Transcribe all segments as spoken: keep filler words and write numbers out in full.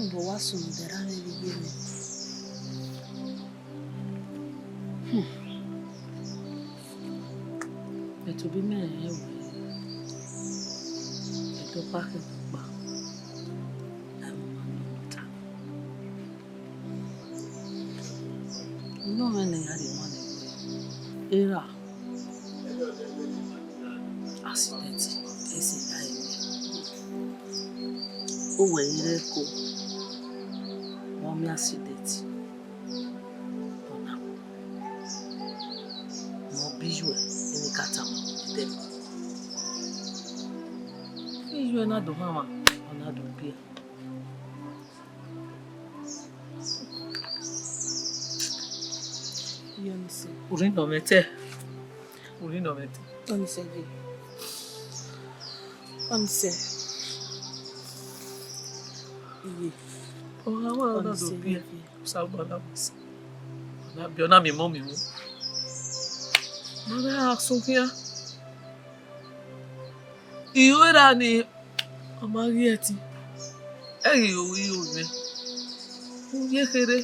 Vbe wa sunu dẹ ra mwẹ vbe iye mwẹ. Hmm. Mẹ tobọ imẹ rẹn wẹẹ, ẹdẹ ọkpa khin ọkpa, ẹ i mwẹ ọmwa ne ọ ta. Unu mwẹ ne I ya rhie wanniẹn wẹẹ, erha accident ẹse ya re mwẹ. Owẹ i re ẹko, ọ miẹn accident, ọ na, mẹ ọ bi iyuẹ, ẹmwẹ ka tama ẹdẹ. Iyuẹ na do hanmwa, ọ na do biẹ. Iye Ọnise. Urhi nọ mwẹ te. Urhi nọ mwẹ te. Ọnise ye. Ọnise. Iye. Ọmwa na do biẹ. Osanobua na mu ẹse. Ọ na biẹ, ọ na miẹn emọ miẹn uhunmwu. Ma na gha sunu khian. I ru erha ni, ọ ma ghi ẹtin. Ẹ ghi ru iro mwẹ. U ye kherhe,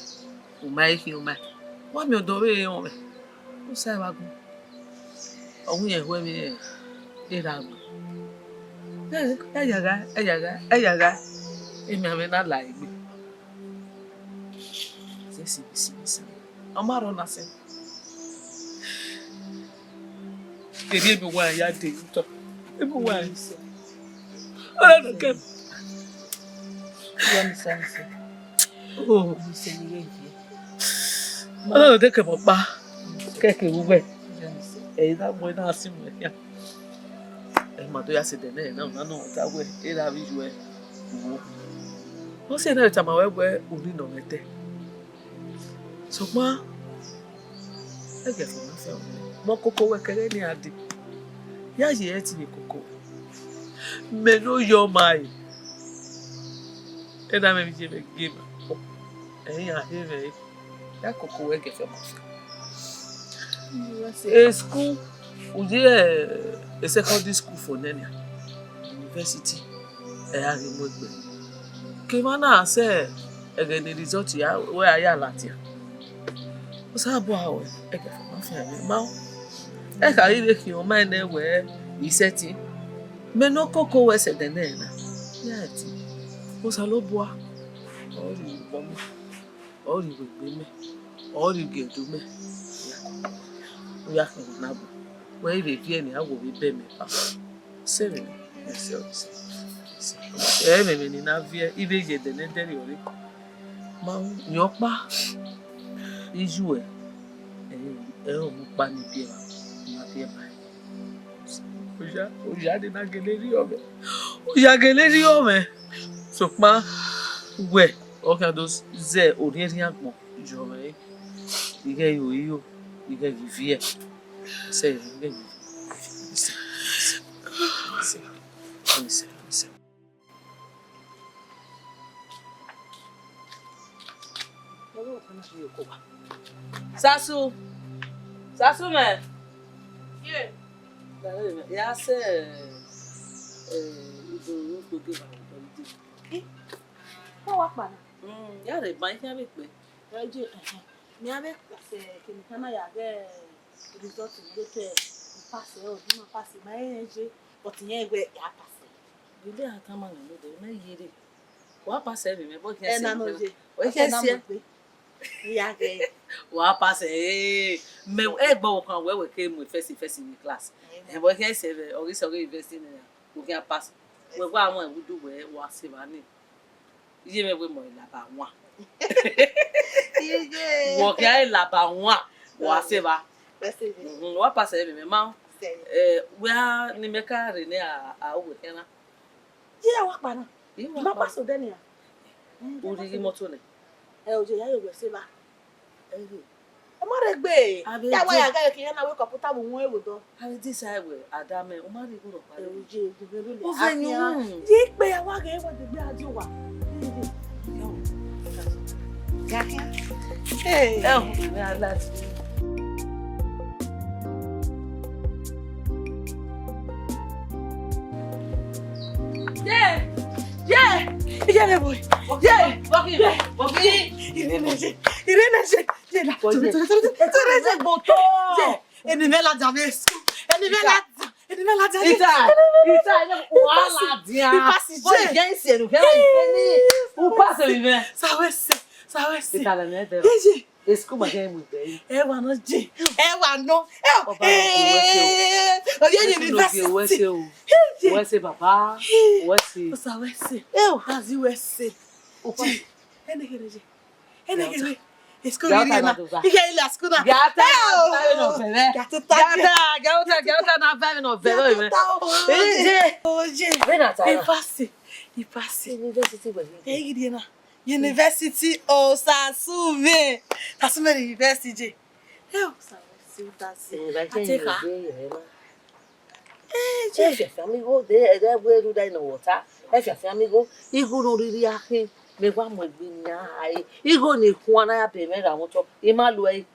u ma i khian, u ma, wa miẹn ọdọ vbe rẹn mwẹ. U sa evba agbọn. Ọ wẹ irẹn wẹ vbe erha agbọn. Ẹ, ẹ ya gha, ẹ ya gha, ẹ ya gha. Emianmwẹ na la egbe. Zẹ sibi, sibi, sibi. Ọ ma rhọ na sẹ. Erriọ emwi uwa ya dee ye otọ. Emwi uwa. Ọ na nọ kẹ. Iye Ọnise, Ọnise. Oh. Ọnise ni ye ye. Ọ na nọ kẹ mẹ ọkpa. Kẹkẹ vbe uwẹ. Iye Ọnise. Ẹ i na mu ẹre na si mu ẹre khian. Ẹ ma do ya sẹ ẹdẹ nẹ na, na nọ ta wẹ, erha vbe iyuẹ. Ọ sẹ na tama wẹ wẹ, urhi nọ mwẹ te. Sokpan, ẹghẹ fo ma fian wẹ, mẹ ọkoko wẹ kẹghẹ ne a dee. Ya ye ẹtin vbe koko. Mẹ ne ọ yọ ma re. Ẹna mwẹ vbe iye mwẹ gie ma. Ẹ i ya he mwẹ re. Ya koko wẹ ẹghẹ fo ma fian. E school, u ye, eh, secondary school fo nẹ nian, university, ẹ ra ghi mu egbe. Kevbe na sẹ ẹghẹ ne result ya, wẹ a ya ladian. Osanobua ruẹ, ẹghẹ fo ma fian mwẹ, ma. Ẹ khare vbe khian ma nẹ wẹ, i sẹtin. Mẹ ne ọ koko wẹ sẹ ẹdẹ nẹ na, ya ẹtin. Osanobua, ọ rhie obọ mẹ. Ọ rhie iwegbe mẹ, ọ rhie igiẹdu mẹ, u ya khian na bu. Wẹ i vbe viẹ ne a wo vbe bẹ mẹ ba. Sẹ vbe nẹ, ẹ sẹ, ẹ sẹ, ẹ sẹ. Ẹ mwẹ emwi ne I na viẹ, I vbe ye ẹdẹ ne ẹdẹ rriọ rre. Ma, yin ọkpa, iyuẹ, ẹ, ẹ, ọ mu ọkpa ni biẹ ba, ne a biẹ ba. Oya, oya de na gele rriọ mwẹ. Oya gele rriọ mwẹ. Sokpan wẹ, ọ khian do zẹ orhiẹnrhiẹn agbọn yọ mwẹ re. I ghẹ iro iro, I ghẹ ghi viẹ. Sẹ, I ghẹ ghi viẹ. Sẹ, sẹ, sẹ, sẹ, sẹ. Sasu, Sasu mẹ. Ye. Ya sẹ, eh, ibo ru gbogbo ma wo dọ ide. Ẹ, wọ́n wá pa na. Mm, ya rẹ ban ikhẹn vbe kpẹ. Ẹ jẹ, ẹhẹn. Mẹ a vbe kpasẹ kene kan na ya ghe result ne I do te pass ẹre, ọ di ma pass, ma rẹn je, but irẹn wẹ ya pass. Gele a tama nẹ nodẹ, mẹ yere. Wa pass ẹre mẹ, but Ẹ na nọ ye. Ọ kẹ si ẹ. Wa pass ẹre. Mẹ ẹgbẹ ọvbokhan wẹ wẹ ke mu first, first in the class. Ẹ, but kẹ si ẹ, ọ ghi sẹ, ọ ghi university nẹ, ọ ghi pass. Wẹ wa wọn ẹwudu wẹ wa se evba ni. Iye mwẹ wẹ mọ laba wan. Iye. Wọ khian laba wan, wa se evba. Wa se evba. Mhm, wa pass ẹre mẹ ma. Sẹ. Eh, wẹ a ni mẹ ka rre nẹ a, a wẹ khian na. Ye wa kpa na. Ye wa kpa. Ma pass odẹ nia. U rhie imoto nẹ. Ẹ, o je ya ye wẹ se evba. Ẹhẹ. Ọ ma rre egbe. Avbe ya wa di- ya gha ye khian na wẹ kọmputa vbe uhunmwu ẹvbo dọ. Avbe di sa wẹ, a da mẹ, u ma rhie igho rhọkpa. Ẹ, o je, o je, o je. U vẹ yin uhunmwu. Ye ikpe ya wa ghe wẹ degbe a di owa. Ga khian. Hey. Ẹ họn, mẹ a la ti. Ye! Ye! Iye mwẹ boy. Ye, walk in, walk in. Irene, ye, Irene, ye, ye, la, Walk in. Irene, ye. Eni mẹ ladian vbe school. Eni mẹ ladian. Eni mẹ ladian. Ita, ita, ita, wa ladian. Ipasi je. Yes. Ipasi je. Sa wẹ sẹ, sa wẹ sẹ. Ita, lẹ mẹ dẹ. Ye, ye. School ma kẹ mu gbe. Ẹ wa nọ je. Ẹ wa nọ. Ẹ o. Ọba nọ je, wẹ sẹ o. Eh, Oye University. Wẹ sẹ o. Ye, ye. Wẹ sẹ baba. Wẹ sẹ. Osa wẹ sẹ. Ẹ o. Azi wẹ sẹ. Opa. Je. Ene kere je. Ene kere. School ghi rhie na. Ike ila school na. Gata na vẹ nọ vẹvẹ. Gata, gata, gata na vẹ nọ vẹvẹ mẹ. Oje. Oje. Vbe na ta na. Ipasi. Ipasi. University wẹ. Ẹ ghi rhie na. University of Sasume. Sasume University je. Ẹ o, Sasume University. Ẹ, je. Ẹ fiafia mi igho, de ẹghẹ wẹ rhunmwuda nọ wẹ ọta. Ẹ fiafia mi igho, igho ne ọ rhirhi akhin, mẹ wa mu egbe nian rae. Igho ni khuan na ya be mwẹ gha mwẹ otọ, I ma lo ẹre.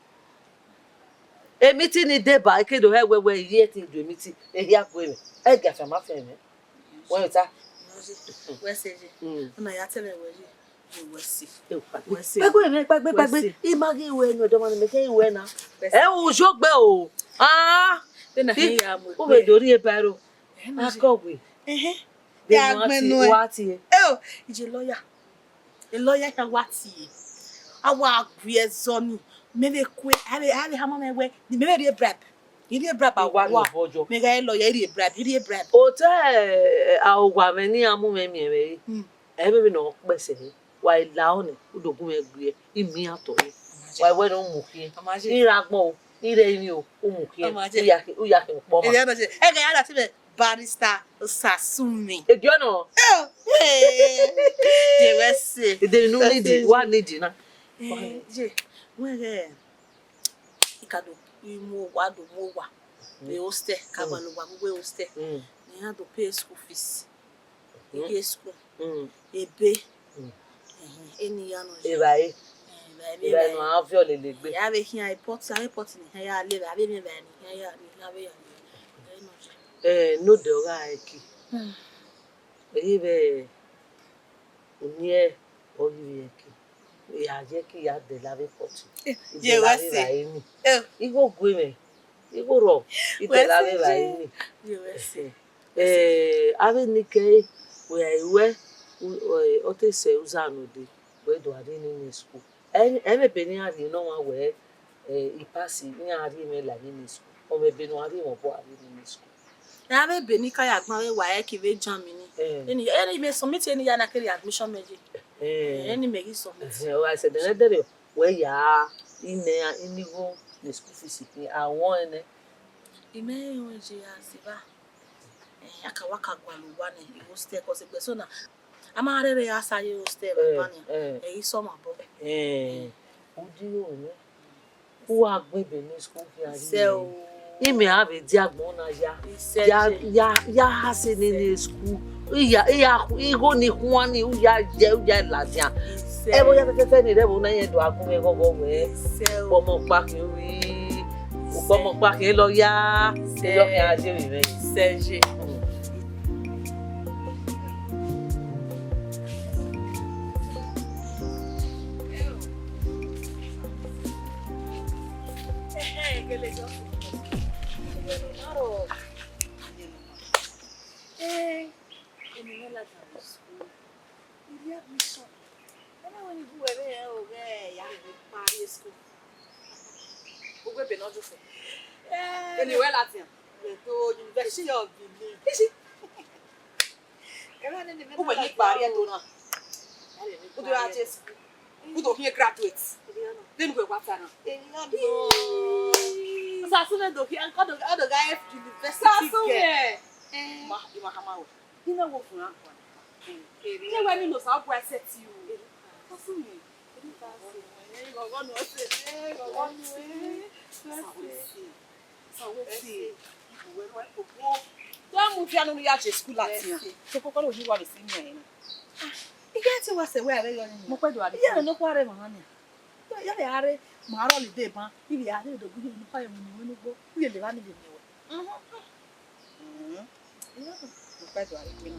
Emiti ni deba, e ke do hẹ wẹ wẹ I ye ẹtin do emiti, ehia gue mwẹ. Ẹ gia fian ma fian mwẹ. Wẹ ta. Wẹ sẹ je. Mm. Ọna ya tẹmwẹ wẹ ye. Wẹ sẹ. Wẹ sẹ. Kpegbe mwẹ, kpegbe, kpegbe. Wẹ sẹ. I ma ghi wẹ ne ọdọ mwa ne mẹ kẹ wẹ na. Wẹ sẹ. Ẹ u jogbe o. Ah. Vbene I ya mu u vbe do rhie baro. Ẹ na je. Akọgbe. Ẹhẹn. Vbene ya wa gbẹn tie, nọ ẹ. Wa tie. Ẹ o, I je lawyer. Lawyer kha wa tie. A wa gu ẹzọ ni. Mẹ vbe kue, a vbe, a vbe hama mwẹ wẹ, ne mẹ vbe rhie bribe. I rhie bribe, I wa a wa. Mẹ gha lawyer, I rhie bribe, I rhie bribe. Otọ, eh, a owa mwẹ ne iran mu mwẹ miẹn vbe ẹre. Hmm. Ẹ vbe vbe ne ọ kpẹsẹ hẹ. Wa i la ọnẹ, u do gu mwẹ gbe, I miẹn iran tọ re. Wa i wẹ ne u mu khian. I ra agbọn o, I rre emwi o, u mu khian. U ya khin, u ya khin ukpọ ma. Ẹ gha ya da ti mwẹ Barrister Sasumi. Ediọnọ. Eh, eh. Je wẹ sẹ. Ede ne u need, wa need na. Eh, je, wẹ ghẹ, I ka do, I mu owa, do mu owa. Mm. Vbe hostel, ka Mm. gbalọ owa vbe hostel. Mm. Ne iran do pay school fees. Mm. Ighe school. Mm. Ebe. Mm. Ẹhẹn, eni ya nọ ye. Evbare. Eh, evbare, evbare evbare. Ne a viọ lele egbe. Ya vbe khian airport, airport ni iran ya le, a vbe miẹn evbare ni iran ya le, a vbe ya le. Ẹ nọ ye. Eh, ne odẹ ọ gha ẹki. Hmm. Ẹ i vbe uni ẹ, ọ ghi vbe ẹki. Ya ye ẹki ya dẹla vbe airport. Eh, I ye dẹla wẹ vbe sẹ. Evbare ni. Eh. Igho gue mwẹ. Igho rrọọ, I dẹla vbe evbare ni. Ye wẹ sẹ. Eh, avbe ni kẹre, wẹ a i ruẹ, u-, eh, ọ te sẹ uza nọ dee, wẹ do a rhie nene school. Ẹ, ẹmwẹ ebe ne iran rhie ne ọmwa wẹ, eh, I pass, iran rhie mwẹ la nene school. Ọ mwẹ ebe ne uwa rhie mwẹ obọ a rhie nene school. Avbe ebe ni ka ya gban vbe wa ẹki vbe Germany. Eh. Eni, eni mẹ submit eni ya na kere admission mẹ ye. Eh. Eni mẹ ghi submit. Eh, ọ gha sẹ dẹnẹdẹrriọ, wẹ ya, I nẹ, I ni igho ne school fees khin, a wọn ẹnẹ. I mẹ rẹn rẹn ye a zẹ evba. Eh, a ka wa ka gualọ owa nẹ, I hostel, cause egbe eso na, a ma rherhe a sa ye hostel vbe Eh, Albania, eh. Eh, I sẹ ọmwa obọ. Eh, u di ro mwẹ. U wa gbe ebe ne school khian rhie. Sẹ o. Imẹ a vbe dia agbọn na ya. Isẹ Ya, je. Ya, ya ha sẹ nene school. Iya, iya, igho ni khuan ni, u ya ye, u ya ladian. Isẹ. Ẹvbo ya fẹfẹfẹ ni rre ẹvbo na, irẹn do a gu mwẹ ghọghọ wẹ. Isẹ o. Ukpọmọ ọkpa khian wi. Ukpọmọ ọkpa khian lọ ya. Isẹ. Lọ khian a die vbe mwẹ. Isẹ je. Mm. Ẹhẹn, gele jọ. Iye ne ọ ma rrọọ, iye ne ọ ma rrọọ. Eh, eni mwẹ ladian vbe school. I rhie admission. Ẹ na wẹ ne I gu ẹre rẹn o, ghẹ ya rhie kpa rrie school. Ugbegbe ne ọ josẹ. Eh. Eni wẹ ladian? Wẹ to University of Benin. Isi. Ẹ na nene mwẹ Ugbegbe ladian kpa rrie o. To na. Ẹ na nene U do ra kpa rrie. Je school. U do khian graduate. Ẹ na. Then ugbegbe wa ta na. Ẹ na. Ii. Sasumẹ do khian, ọ do, ọ do gha F university Sasumẹ. Girl. Eh. Ma, I ma khama wẹ. I na wo fun ra gua. Ke wẹ ni Osanobua sẹ ti o. Sasumẹ. Ghọghọ nuẹn sẹ. Ghọghọ nuẹn sẹ. Sawẹ sẹ. Sawẹ sẹ. Uwẹ ruẹ koko. Te mu fia ne unu ya je school ladian. Sokoko ne ohin wa vbe si miẹn na. Ah, I ya te wa sẹ wẹ a vbe yọ ni. Mo kpẹdua vbe. Iye ne nokhuo rre emwa na nia. Ya vbe a rre, ma rrọọ holiday ban, I vbe a rre do gu iye ne nokhuo ye winna iwinna ugbo, u ye lele evba ni vbe miẹn wẹ. Mhm. Mhm. Mo kpẹdua rre egbe na.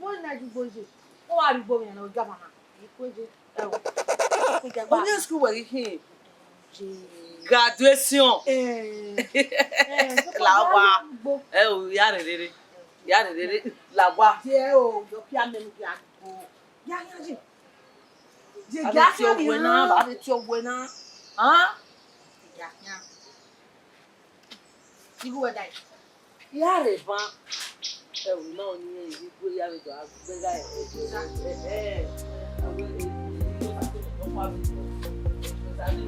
Wẹ na ju gbo ye. Ọ wa rhie igbo mẹ na, ọ ga mama. Ikue ye. Ẹ o. Ikue ye gba. Onye school wẹ ghi khin? Ye. Graduation. Eh. Eh, so La wa. Gbo. Ẹ o, ya rherere. Ya rherere. La wa. Ye o, yo kia mẹ nu kia gbo. Ya, ya, ye. Ye, a ya vbe tie khian owe na, nian. A vbe tie owe na. Hàn? Ya khian. Igho wẹ da yi. Ya rre ban. Ẹ wẹ, ma ọni irẹn, ivbi igue ya vbe do a gbẹgha ẹre. Ẹ, ẹ, ẹ, ẹ, ẹ, ẹ, ẹ, ẹ, ẹ, ẹ, ẹ, ẹ,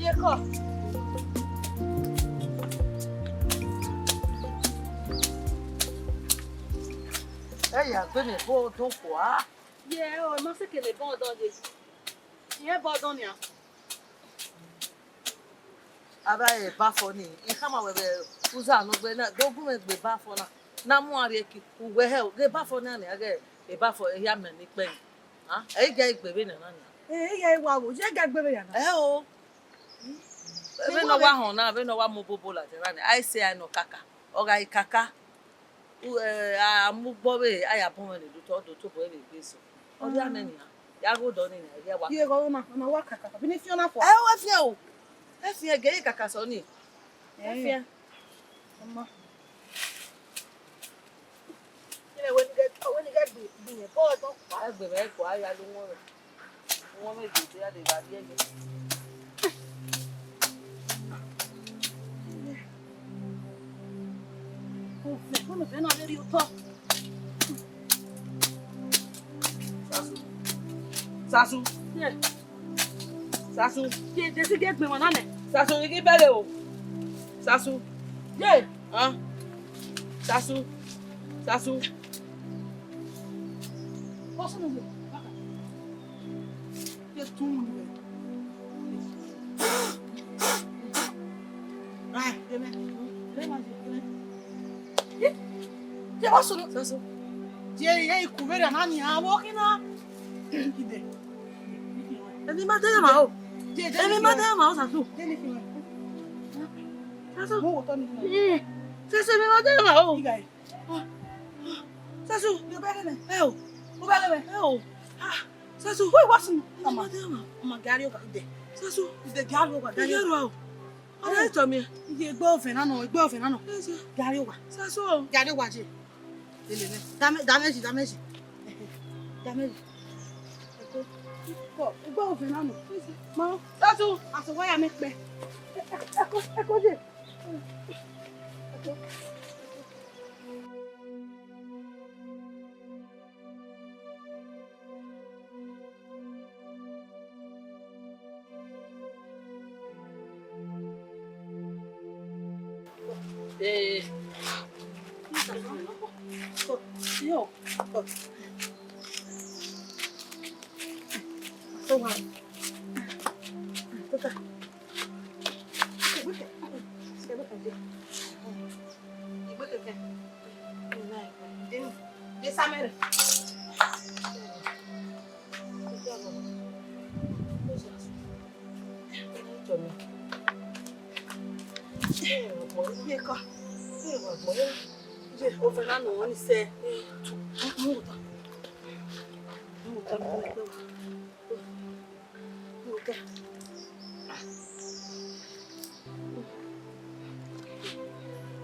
Yekọ. Ẹ ya gbe mẹ ẹbọ ọdọn kua. Ye o, ma sẹ kele ẹbọ ọdọn ye. Irẹn ẹbọ ọdọn nian. Avbe ẹbafọ ni, I khama wẹ vbe uza nọ gbe na, do gu mwẹ gbe ẹbafọ na, na mu a rhie ki, uwẹ hẹ, ghe ẹbafọ na nian, ghe ẹbafọ ehia mẹ ni kpẹ ni. Ah, ẹ i gia gbe vbe nana nian. Ẹ i gia wa wo, ye gia gbe vbe ya na. Ẹ o. Vbe ne ọ wa họn na, vbe ne ọ wa mu obobo ladian na nian, a i sẹ a nọ kaka, ọ gha i kaka. U, eh, a mu ugbọ vbe a ya bun mwẹ ne do tọ, do tobọ vbe egbe eso. Ọ dia nẹ nian, ya gho dọ ni nian, ya wa. Ye gho ma, ma wa kaka, bi ni fian na fua. Ẹ o, ẹ fian o. Ẹ fian, ghe kakasẹ ọni. Ẹ fian. Ọma. Ẹ wẹ ni ghe, wẹ ni ghe gbi, gbi yẹn, bọ ọdọn kua. Ẹ gbe mwẹ kua, ya lu wọn rẹ. Wọn vbe dede a de gha rrie ẹre. Ovẹn, ovẹn na vbe rhie otọ. Sasu. Sasu. Ye. Sasu. Ye, Jesi ghe gbe emwa na nẹ. Sasu, I ghi bẹghe o. Sasu. Ye. Hàn? Sasu. Sasu. What's wrong with you? Ye tun unu wẹ. Ai, deme. Deme, deme. Ye, ye, what's wrong? Sasu. Ye, ye, ikuvere na ni a wo kina. Ide. Emwi ma dẹ ma o. Emwi ma dẹ ma o, Sasu. Sasu. Sasu, emwi ma dẹ ma o. Sasu. Ẹ o. Ẹ o. Ah, Sasu. Emwi ma dẹ ma. Sasu. Ide, gari owa, gari owa. Ọ na tọ miẹn. Iye egbe ọvẹn na nọ, egbe ọvẹn na nọ. Gari owa. Sasu o. Gari owa je. Lele nẹ. Dame, dame ji, dame ji. Dame ji. Eko. Ko, egbe ọvẹn na nọ. Ma. Sasu. Aso wa ya mẹ kpẹ. Eko, eko je. Eko. Eh. Yo. So one. Tota.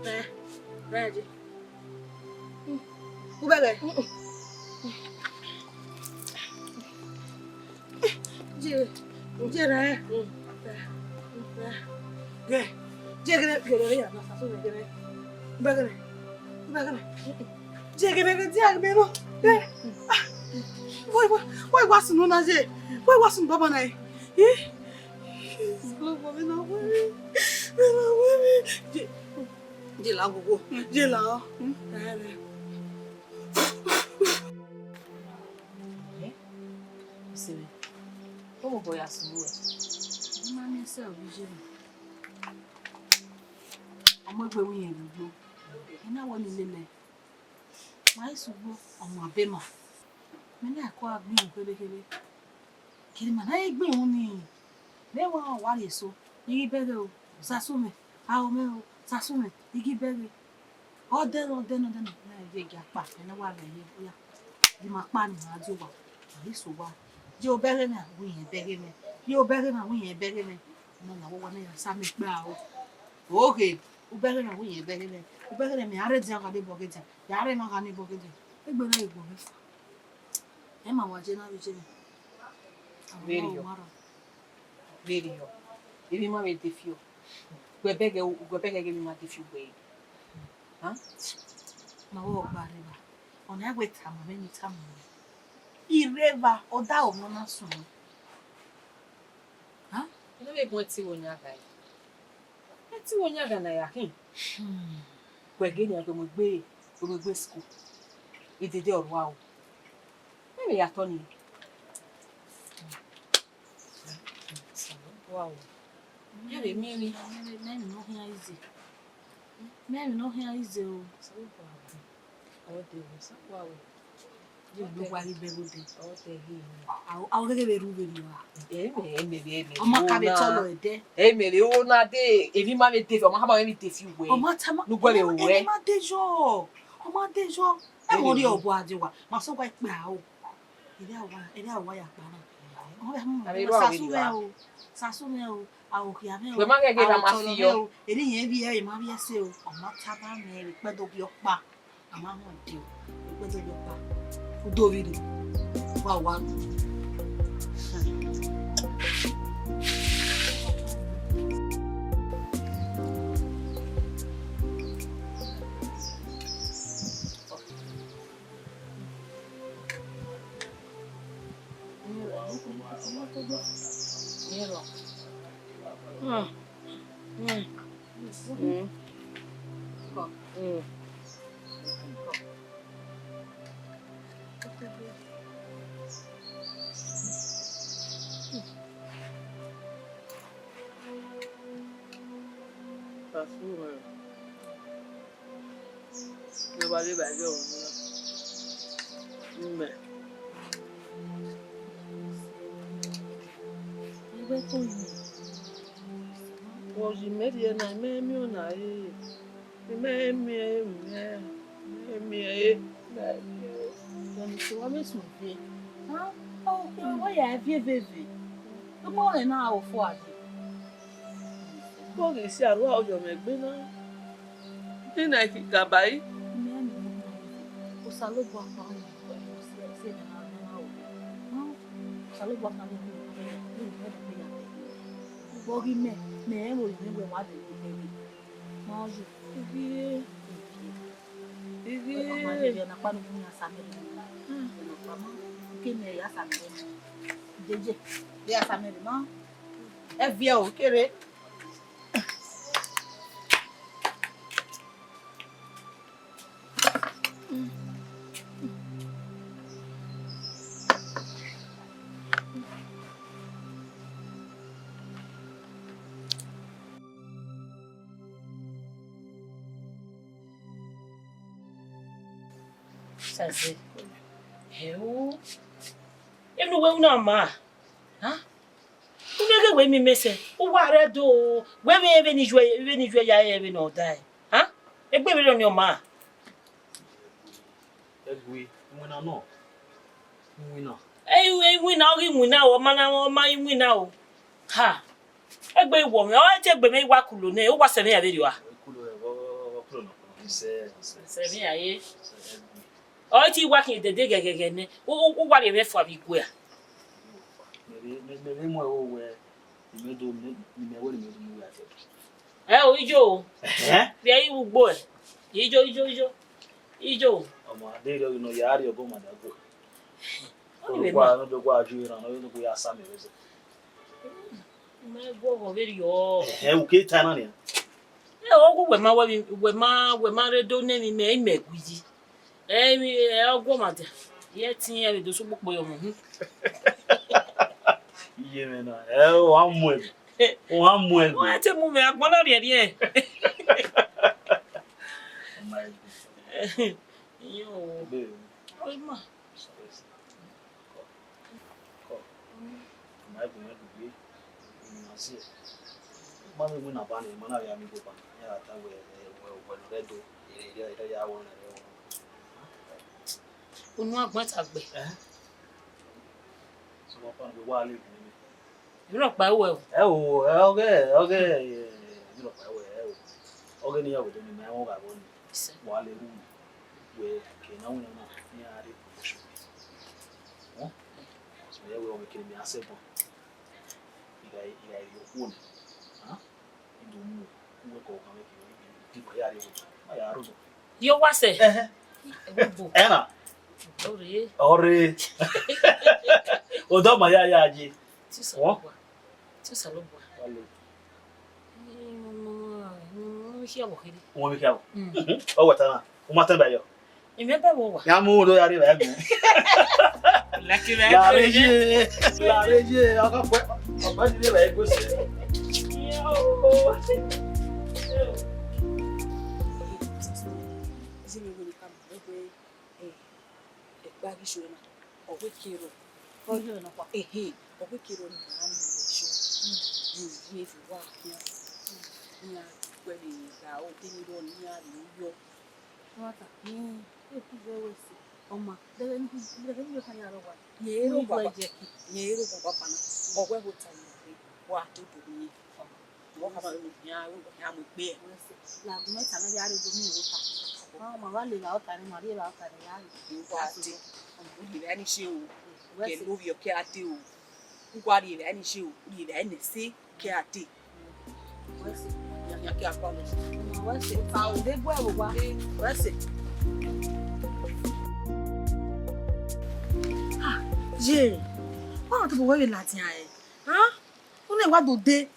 Rẹ, rẹ je. U bẹghe. Je, je rẹ. Ghe, je ghe, ghe rẹ ya na sa so ghe rẹ. U bẹghe. U bẹghe. Je ghe, ghe, je ghe no. Ghe. Ah. Why, why, why wa sunu na ye? Why wa sunu baba na ye? Eh? Lord, why me na worry? Me na worry. Je, je la gogo. Je la. Hmm? Eh, eh. Eh? Sẹ vbe? Ọ mobọ ya sunu wẹ? Ima miẹn sẹ ọ vbe iye na. Ọ mu egbe vbe irẹn vbe ugbo. I na wẹ ne I lele. Ma i sẹ ugbo, ọ ma be ma. Mẹ na ko a gbẹn uhunmwu kherhe kherhe. Kere ima na i gbẹn uhunmwu nii. Vbe wa wa rrie eso, I ghi bẹghe o, Sasu mwẹ, aro mwẹ o, Sasu mwẹ, I ghi bẹghe. Ọ dẹ nọ, ọ dẹ nọ, ọ dẹ nọ, na ye gia kpa, ẹ na wa rẹn ye, oya. Di ima kpa ni ma die owa, ma ghi sẹ owa. Ye obẹghe mwẹ, a wẹ irẹn bẹghe mwẹ. Ye obẹghe mwẹ, a wẹ irẹn bẹghe mwẹ. Ọmọ na wẹ owa na ya sa mẹ kpẹ aro. Oghe, obẹghe mwẹ, a wẹ irẹn bẹghe mwẹ. Obẹghe mwẹ, a rre edian gha ne bọghe edian, ya rre emwa gha ne bọghe edian. Egbe na i gbọ mwẹ fa. Ẹ ma wa je na vbe je mwẹ. Vberriọ. Vberriọ. Emwi ma vbe de fi ọ. Wẹ bẹghe, wẹ bẹghe ghe emwi ma de fi uwẹ. Hàn? Ma vbe ọgba rre evba. Ọ na wẹ tama mwẹ ne I tama mwẹ. I rre evba, ọ da aro mwẹ na sunu. Hàn? Ẹ na vbe bun ẹtin vbe oyan gha. Ẹtin vbe oyan gha na ya khin. Hmm. Wẹ ghe nian, wẹ mu egbe, wẹ mu egbe school. Edede ọ rua o. Mẹ vbe ya tọ nii. Wow. Mẹ vbe miẹn emwi. Mẹ emwi ne ọ khian ize. Mẹ emwi ne ọ khian ize o. Ọ de o, sa kua wẹ. Ye unu wa ghi bẹghe odẹ. Ọ de ghi. A, a, ọ gheghe vbe rhu vberriọ a. Ẹ mẹ, ẹ mẹ, ẹ mẹ. Ọ ma ka vbe tọlọ ẹdẹ. Ẹ mẹ, vbe o na de, emwi ma vbe de, ọ ma khama mwẹ emwi de fi uwẹ. Ọ ma tama. Ne uwẹ vbe ruẹ. Ẹ ma de yọ. Ọ ma de yọ. Ẹ mọ rhie ọbọ a de wa. Ma sẹ wa ikpe a o. Erha owa, erha owa ya kpa na. Ọ vbe, hmm, Sasu mwẹ o, Sasu mwẹ o, a o khia mwẹ o, wẹ ma ghẹ ghe a ma fi yọ. Eri yẹn vbiẹ, ẹ ma vbiẹ ẹse o, ọ ma tama mwẹ vbe ikpẹdogbe ọkpa, a ma họn ẹdẹ o, vbe ikpẹdogbe ọkpa. Udo vbirri, wa wa. Mẹ wa rre evbare ọmwa na. Imẹ. Wẹ yi mẹ rhie na, imẹ miẹn ọna re. Imẹ miẹn ẹre, imẹ miẹn ẹre, imẹ miẹn ẹre. Ọni sẹ wa vbe sẹ uvie. Ha? Ọ, ọ ya viẹ veve. Imẹ ọnrẹn na aro fo a dee. Vbọ ghi si aro aro yọ mwẹ egbe na? Ina ki gaba yi. Mẹ ne Osanobua kpa ọnii, Osanobua kpa ọnii, Osanobua kpa ọnii, vbe ọ ghi mẹ, mẹ rẹn vbe orinmwẹ wẹ wa vbe gbe mẹ. Ma yo. Ivie. Ivie. Ọ ma vbe na kpa ne u ya sa mẹ rre. Ọ na kpa ma. Ke mẹ ya sa mẹ rre. Jeje. De ya sa mẹ rre ma. Ẹ viẹ o, kere. Saze. Hẹo. Emwi ne uwẹ ru na ma. Ha? Unu ghe wẹ miẹn mẹ sẹ, u wa rre Ẹdo, wẹ vbe vbene I yu ẹ, vbene I yu ẹ ya re vbene ọ dae. Ha? Egbe vberriọ ọnii ọ ma. Ẹgui, iwinna nọ. Iwinna. Ẹ, iwinna, ọ ghi winna o, ọ ma na, ọ ma iwinna o. Ha. Egbe wọ mwẹ, ọ tie egbe mwẹ, I wa kulo nẹ, u wa sẹ mwẹ ya vberriọ a? Kulo, ọ, ọ, ọ, kulo nọ, sẹ, sẹ. Sẹ mwẹ ya ye. Sẹ, ẹgui. Ọ i te wa khian dede ghẹghẹghẹ nẹ, u, u, u wa rhie mwẹ fua vbe igue a? Mẹ vbe, mẹ, mẹ vbe mu ẹre wẹ, ne imẹ do, ne, ne imẹ wẹ ne imẹ do mu ya fẹ. Ẹ o, ijo o. Ẹhẹn. Vbe ẹ i ru ugbo ẹ. Ijo, ijo, ijo. Ijo o. Ọmọ, a deghẹ ọ ghi nọ ya rrie ọgọ mwa da guẹ. Ọni vbe ma. Ọdọ gua ju iran, ọdọ gua ya sa mẹ vbe zẹ. Mẹ gu ọghọ vberriọ. Ẹhẹn, u ke ta na nian. Ẹ, ọ gu wẹ ma, wẹ vbe, wẹ ma, wẹ ma rre do nẹ emwi mẹ, imẹ gu yi. Ẹ, emwi, ẹ, ọ gu ọmwa dia. Iyẹ ẹtin, ẹ vbe do sẹ ukpokpo ye ọmọ uhunmwu. Iye mwẹ na, ẹ, ọ wa mu ẹre. Ọ wa mu ẹre. Ọ te mu mwẹ agbọn na rhiẹnrhiẹn. Iye o. Ebe. Ọ ma. Sorry, sir. Kọ, kọ. Ma gu mwẹ dugbe, ma si. Ma vbe winna ba nẹ, ma na ya mi go ba. Ya ta wẹ, wẹ, wẹ nọ rẹ do. Ire, ire, ire ya wọ na rẹ o. Unu agbọn ta gbe. Eh? So, ma pa nẹ, wa le gu mi. Emwi rhọkpa i wẹ o. Ẹ o, ẹ ọghe, ọghe, ẹ, emwi rhọkpa i wẹ, ẹ o. Ọghe ne iran wẹ do ni ma ẹmwẹ ọghe abọ ni. Sir. Wa le ru wẹ ke na winna na, iran rre promotion. Huh? Because mẹ wẹ ọmọ kene mẹ a sẹ bọ. Igha, igha rhie okhuo nẹ. Huh? I do mu, uwẹ kọ ọkan mwẹ ke, ke, ke, ke, ya rhie okhuo. Ma ya ro. Yo wa sẹ. Ẹhẹn. Ẹvbo. Ẹna. Ọre. Ọre. Odọ ma ya ya je. Ti Osanobua. Ti Osanobua. Wale. Khian vbe kherhe. Wọ́n mi khian vbe. Mm. Ọ wẹ ta na. U ma tẹn ba yọ. Imẹ bẹ vbe owa. Ya mu do ya rre vbe ẹgbẹ. Laki vbe. La re ye. La re ye. Ọkọ pẹ. Ọgbẹni rre vbe ẹgbẹ sẹ. Yo. Zimi wele kam. Ẹgbẹ. Ẹkpa ghi sẹ na, ọ wẹ ke rrọọ. Ọ yọ nọkpa. Ehe, ọ wẹ ke rrọọ ne iran miẹn vbe ẹzọ. Ye, ye, fi wa khian. Iran wẹ vbe gha odẹ ni rrọọ ne iran rhie yọ. Nwata, hmm, e ku zẹ wẹ sẹ. Ọ ma, dẹghẹ ne, dẹghẹ ne ọ kha ya rrọọ wa. Ye ro baba. Ye ro baba na. Ọ wẹ ho ta ye. Wa do do ni. Ọ khama vbe mu khian, khian mu egbe ẹre. Lagun mẹ ta na ya rre do miẹn vbe ota. Ọ ma wa lele ota ni, ma rhie evba ota ni ya rre. Wa dee. U rhie evba ni si o. Kẹ ne ovbi ọ ke a dee o. U wa rhie evba ni si o. U rhie evba ni si ke a dee. Wẹ sẹ. Ya, ya ke a kpa lọ. Wẹ sẹ. Ota o. De bu ẹvbo wa. Wẹ sẹ. Ah, ye. Wa to bo wẹ vbe ladian ẹre. Ah? Una wa do de.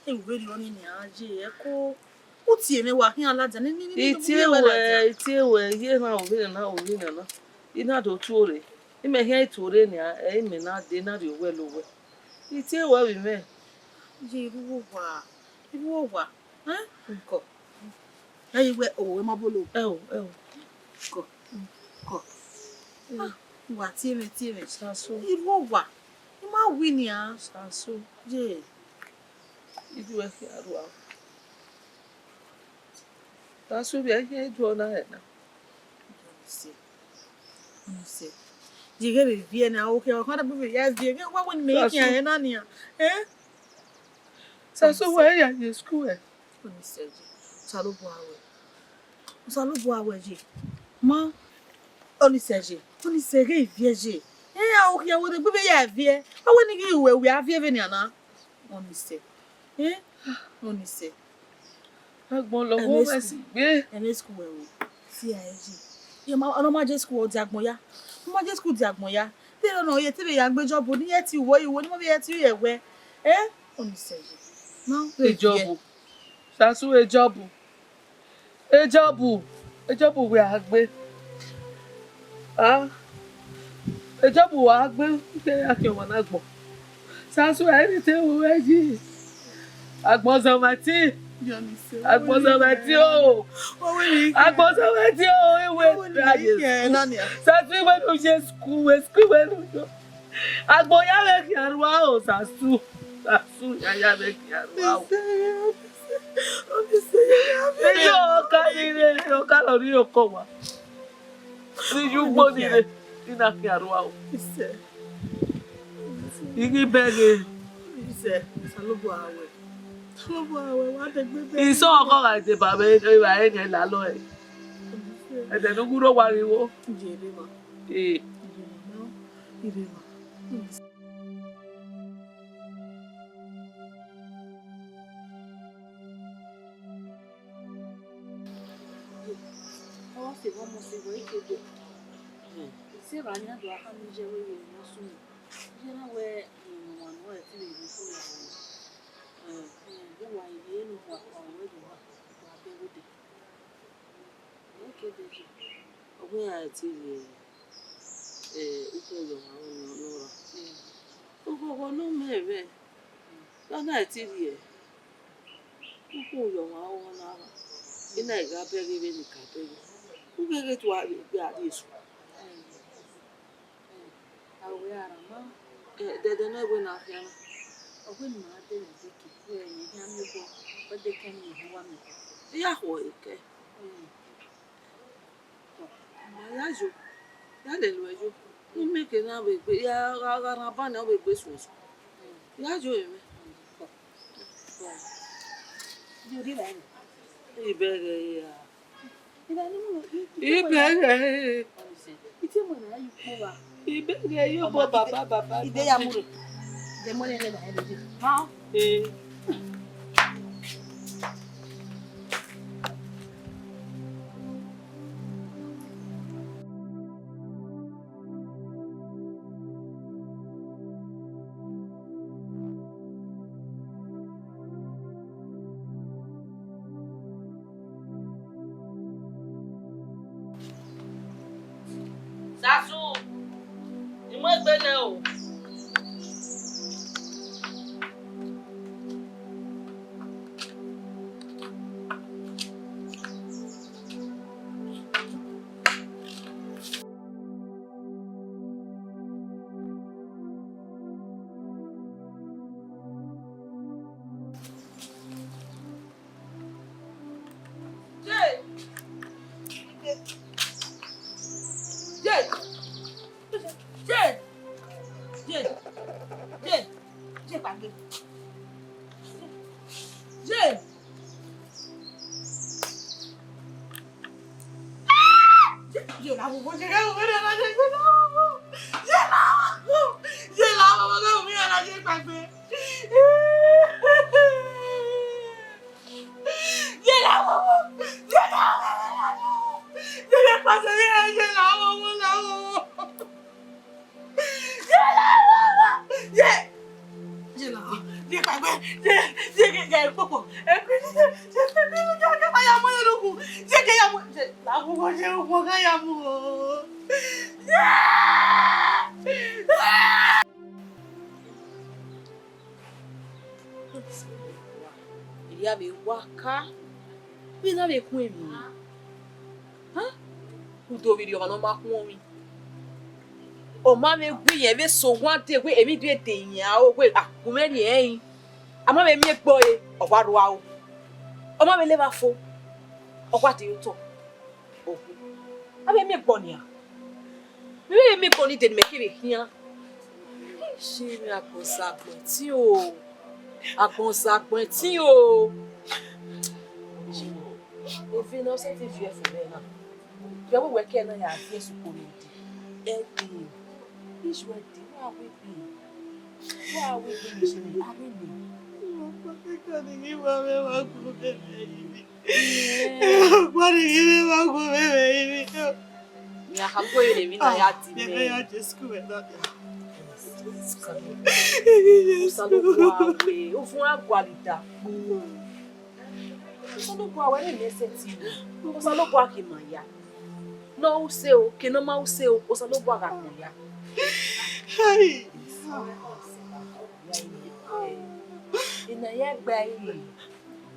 Ewẹ rriọ ni nian ye ẹko. U tie mwẹ wa khian ladian ni, ni, ni, ni, I tie wẹ, I tie wẹ, ye na ovbi na, ovbi na na. I na do tuorre. Imẹ khian i tuorre nian, ẹ imẹ na de na rhie owẹ lowẹ. I tie wẹ vbe imẹ. Ye, I rhu owa, I rhu owa. Ẹn? Kọ. Ẹ i wẹ o, ẹ ma bolo. Ẹ o, ẹ o. Kọ. Kọ. Ah, wa tie mwẹ, tie mwẹ. Sasu. I rhu owa. I ma wi nian. Sasu. Ye. I do ẹre khian rua. Sasu vbe ẹre khian i do na ẹre na. Ọnise. Ọnise. Ye ghẹ vbe viẹ na, okhian, ọkhan da vbe ya viẹ, ghẹ wa wẹ ne mẹ i khian ẹre na nian. Eh? Sasu wẹ ya ye school ẹ. Ọnise ye. Osanobua wẹ. Osanobua wẹ ye. Ma. Ọnise ye. Ọnise ghẹ viẹ ye. Eh, a okhian wẹ ne gbe vbe ya viẹ. Ọ wẹ ne ghi wẹ wẹ a viẹ vbe nian na. Ọnise. Eh? Ọnise. Agbọn lọghọ wẹ si gbe. Ẹmwẹ school wẹ o. Si a ye. Ye ma, ọ ma je school ọ dia agbọn ya. Ọ ma je school dia agbọn ya. Te ọ nọ ye te vbe ya gbe job ni ye ti wo iwo ni ma vbe ye ti ye wẹ. Eh? Ọnise ye. Ma vbe job. Sasu e job. E job. E job wẹ a gbe. Ah. E job wa gbe ke ya ke ọmwa na agbọn. Sasu ẹ ni te wo wẹ yi. Agbọn zọ ma ti. Agbọn zọ ma ti o. Agbọn zọ ma ti o. Iwe da ye. Sasu iwe nu ye school, we school iwe nu yo. Agbọn ya vbe khian rua o, Sasu. Sasu ya ya vbe khian rua o. Eyo ọka ni re, ọka lọ rri okọ wa. Ni yu ugbo ni re, ni na khian rua o. I ghi bẹghe. Isẹ ọkọ gha deba vbe evbare nian lalọ ẹre. Ẹdẹ ne u gu rre owa ghi vbo. Ee. Te evba nian do a khama iye ẹre vbe emwi ne ọ sunu. Iye na wẹẹ, mm, ọmwa ne ọ ẹtin vbe rhie fo ya vbe. Eh, eh, de uwa rhie ne uwa kpa wẹ do uwa, wa bẹghe odẹ. Ọ wẹẹ iran ẹtin rhie, eh, ukpọn ye ọmwa ne ọ ra. Eh. Oghọghọ ne ọ mẹ vbe, ne ọ na ẹtin rhie ukpọn ye ọmwa ọghọ na ra. I na gha bẹghe vbene I ka bẹghe. U gheghe tua vbe egbe a rrie esu. Eh, a wẹ a ra ma. Eh, dẹdẹ ne ọ wẹ ne a khian na. Ọ wẹ ne ima dẹ vbe ẹdẹ ke, wẹ ne I khian miẹn obọ, ọ de kẹ ne I hian uwa miẹn obọ. I ya khuọre kẹ. Eh. Ma ya yo, ya lele uẹ yo. Ne u miẹn ke na vbe egbe, ya gha, gha rhan ban ne ọ vbe egbe suẹn suẹn. Ya yo mwẹ. Ibẹghe ya. Ibẹghe. Ibẹghe yo bọ baba baba. Ibe ya mu rre. De mo ne ne na ere. Ma. Eh. Sasu, I mu egbe nẹ o. Ye! Ye! Ye! Ye! Ye! Ye! Ye! Erriọ vbe wa ka, vbene a vbe khuẹn emwi. Hẹn? Udo vbe rhie ọmwa ne ọ ma khuọnmwi. Ọ ma vbe gu irẹn vbe sẹ owa dee wẹ emwi do de irẹn aro wẹ, a, gu mwẹ rhie ẹrinmwi. A ma vbe miẹn egbe ọre, ọ wa rua aro. Ọ ma vbe le evba fo, ọ wa dee ye otọ. Ohu. A vbe miẹn egbe nian. Vbe vbe miẹn egbe ni de ne imẹ kevbe khian. Shame, agbọn zagbọn ẹtin o. Agbọn zagbọn ẹtin o. Eve ne ọ sẹtin viẹ fo mwẹ na. Vbe wẹ wẹ kẹ na ya viẹ sukpon ne ọ dee. Ẹdẹ. Isu ẹdẹ, wa wẹ egbe. Wa wẹ egbe ne ọ sẹ mwẹ, a vbe nẹ. Wa kpa kẹkan ni ghi wa mwẹ wa gu mwẹ vbe ivbi. Ọkpa ni ghi mwẹ wa gu mwẹ vbe ivbi. Mẹ a kha gu ẹre vbe na ya di mẹ. Mẹ ya je school vbe na. Osanobua wẹ, ovun a gualọ idakpo. Osanobua wẹ ne mẹ sẹtin. Osanobua ke ma ya. Ne ọ use o, ke ne ọ ma use o, Osanobua gha kpẹn ya. Hai. Ena ya gbe ẹre,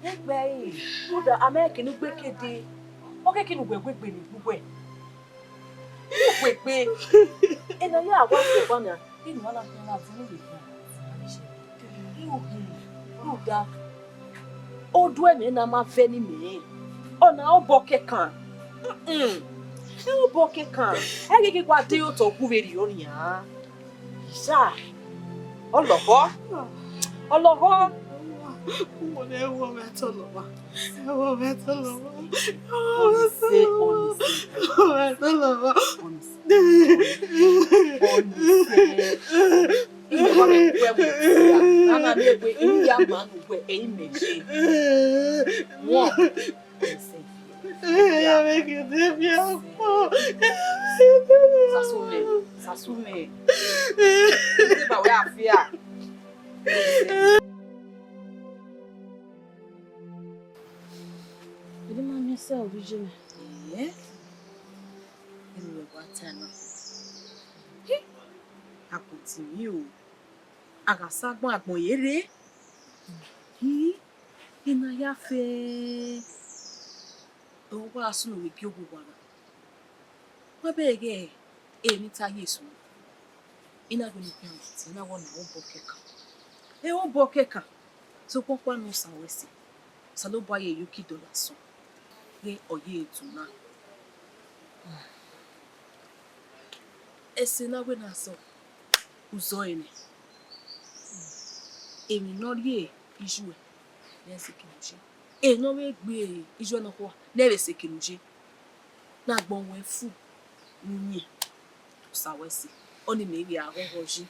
ya gbe ẹre, rhunmwuda a ma rẹn eke ne ugbe ke dee, ọ khẹke ne uwẹ wegbe ne uwẹ. Uwegbe, ena ya wa sẹ ọba na, inu a na khian na zẹ ne uwegbe. Rhunmwuda, oduẹmwẹ na ma vẹ ne imẹ, ọna obọ kẹkan. Mm-mm. Ẹ obọ kẹkan, ẹ ghi ghi wa de otọ gu vberriọ nian. Isa, ọ lọghọ, ọ lọghọ. Uwọ ne ẹ wọ mwẹ tọ lọghọ. Ẹ wọ mwẹ tọ lọghọ. Ọnise, Ọnise. Ẹ wọ mwẹ tọ lọghọ. Ọnise. Ọnise. Ine vbe ọ rre wẹ wẹ sia, na na miẹn wẹ, emwi ya ma nu wẹ, ẹre imẹ ye. Wọn, Ọnise. Sasume, Sasume. Ite ba wẹ afia. Ẹdẹ ma miẹn sẹ ovbi iye mwẹ. Ẹẹ, ẹmwẹ wa ta na. Hi, a kò tì mí o. A gha sa agbọn, agbọn ye rre. Hi, I na ya fẹ. Ọ wa sunu vbe gie owa na. Wa bẹghe emwi ta Jesu. I na gbe ne okhian na tie, I na wẹ ọ na re obọ kẹkan. Ẹ obọ kẹkan, sokpan ọkpa ne Osa wẹ sẹ, Osanobua ye ye uki dọlọ asọn, ghe ọ ye tu na. Ẹse ne a wẹ ne a zọ, u zọ ẹre nẹ. Emwi ne ọ rhie iye uẹ, ne ẹ sẹ ke mu ye. Emwi ne ọ vbe gbe iye uẹ nọkhua, ne ẹ vbe sẹ ke mu ye. Ne agbọn wẹ fu, ne u yin, Osa wẹ sẹ. Ọnii mẹ vbe a ghọghọ yi,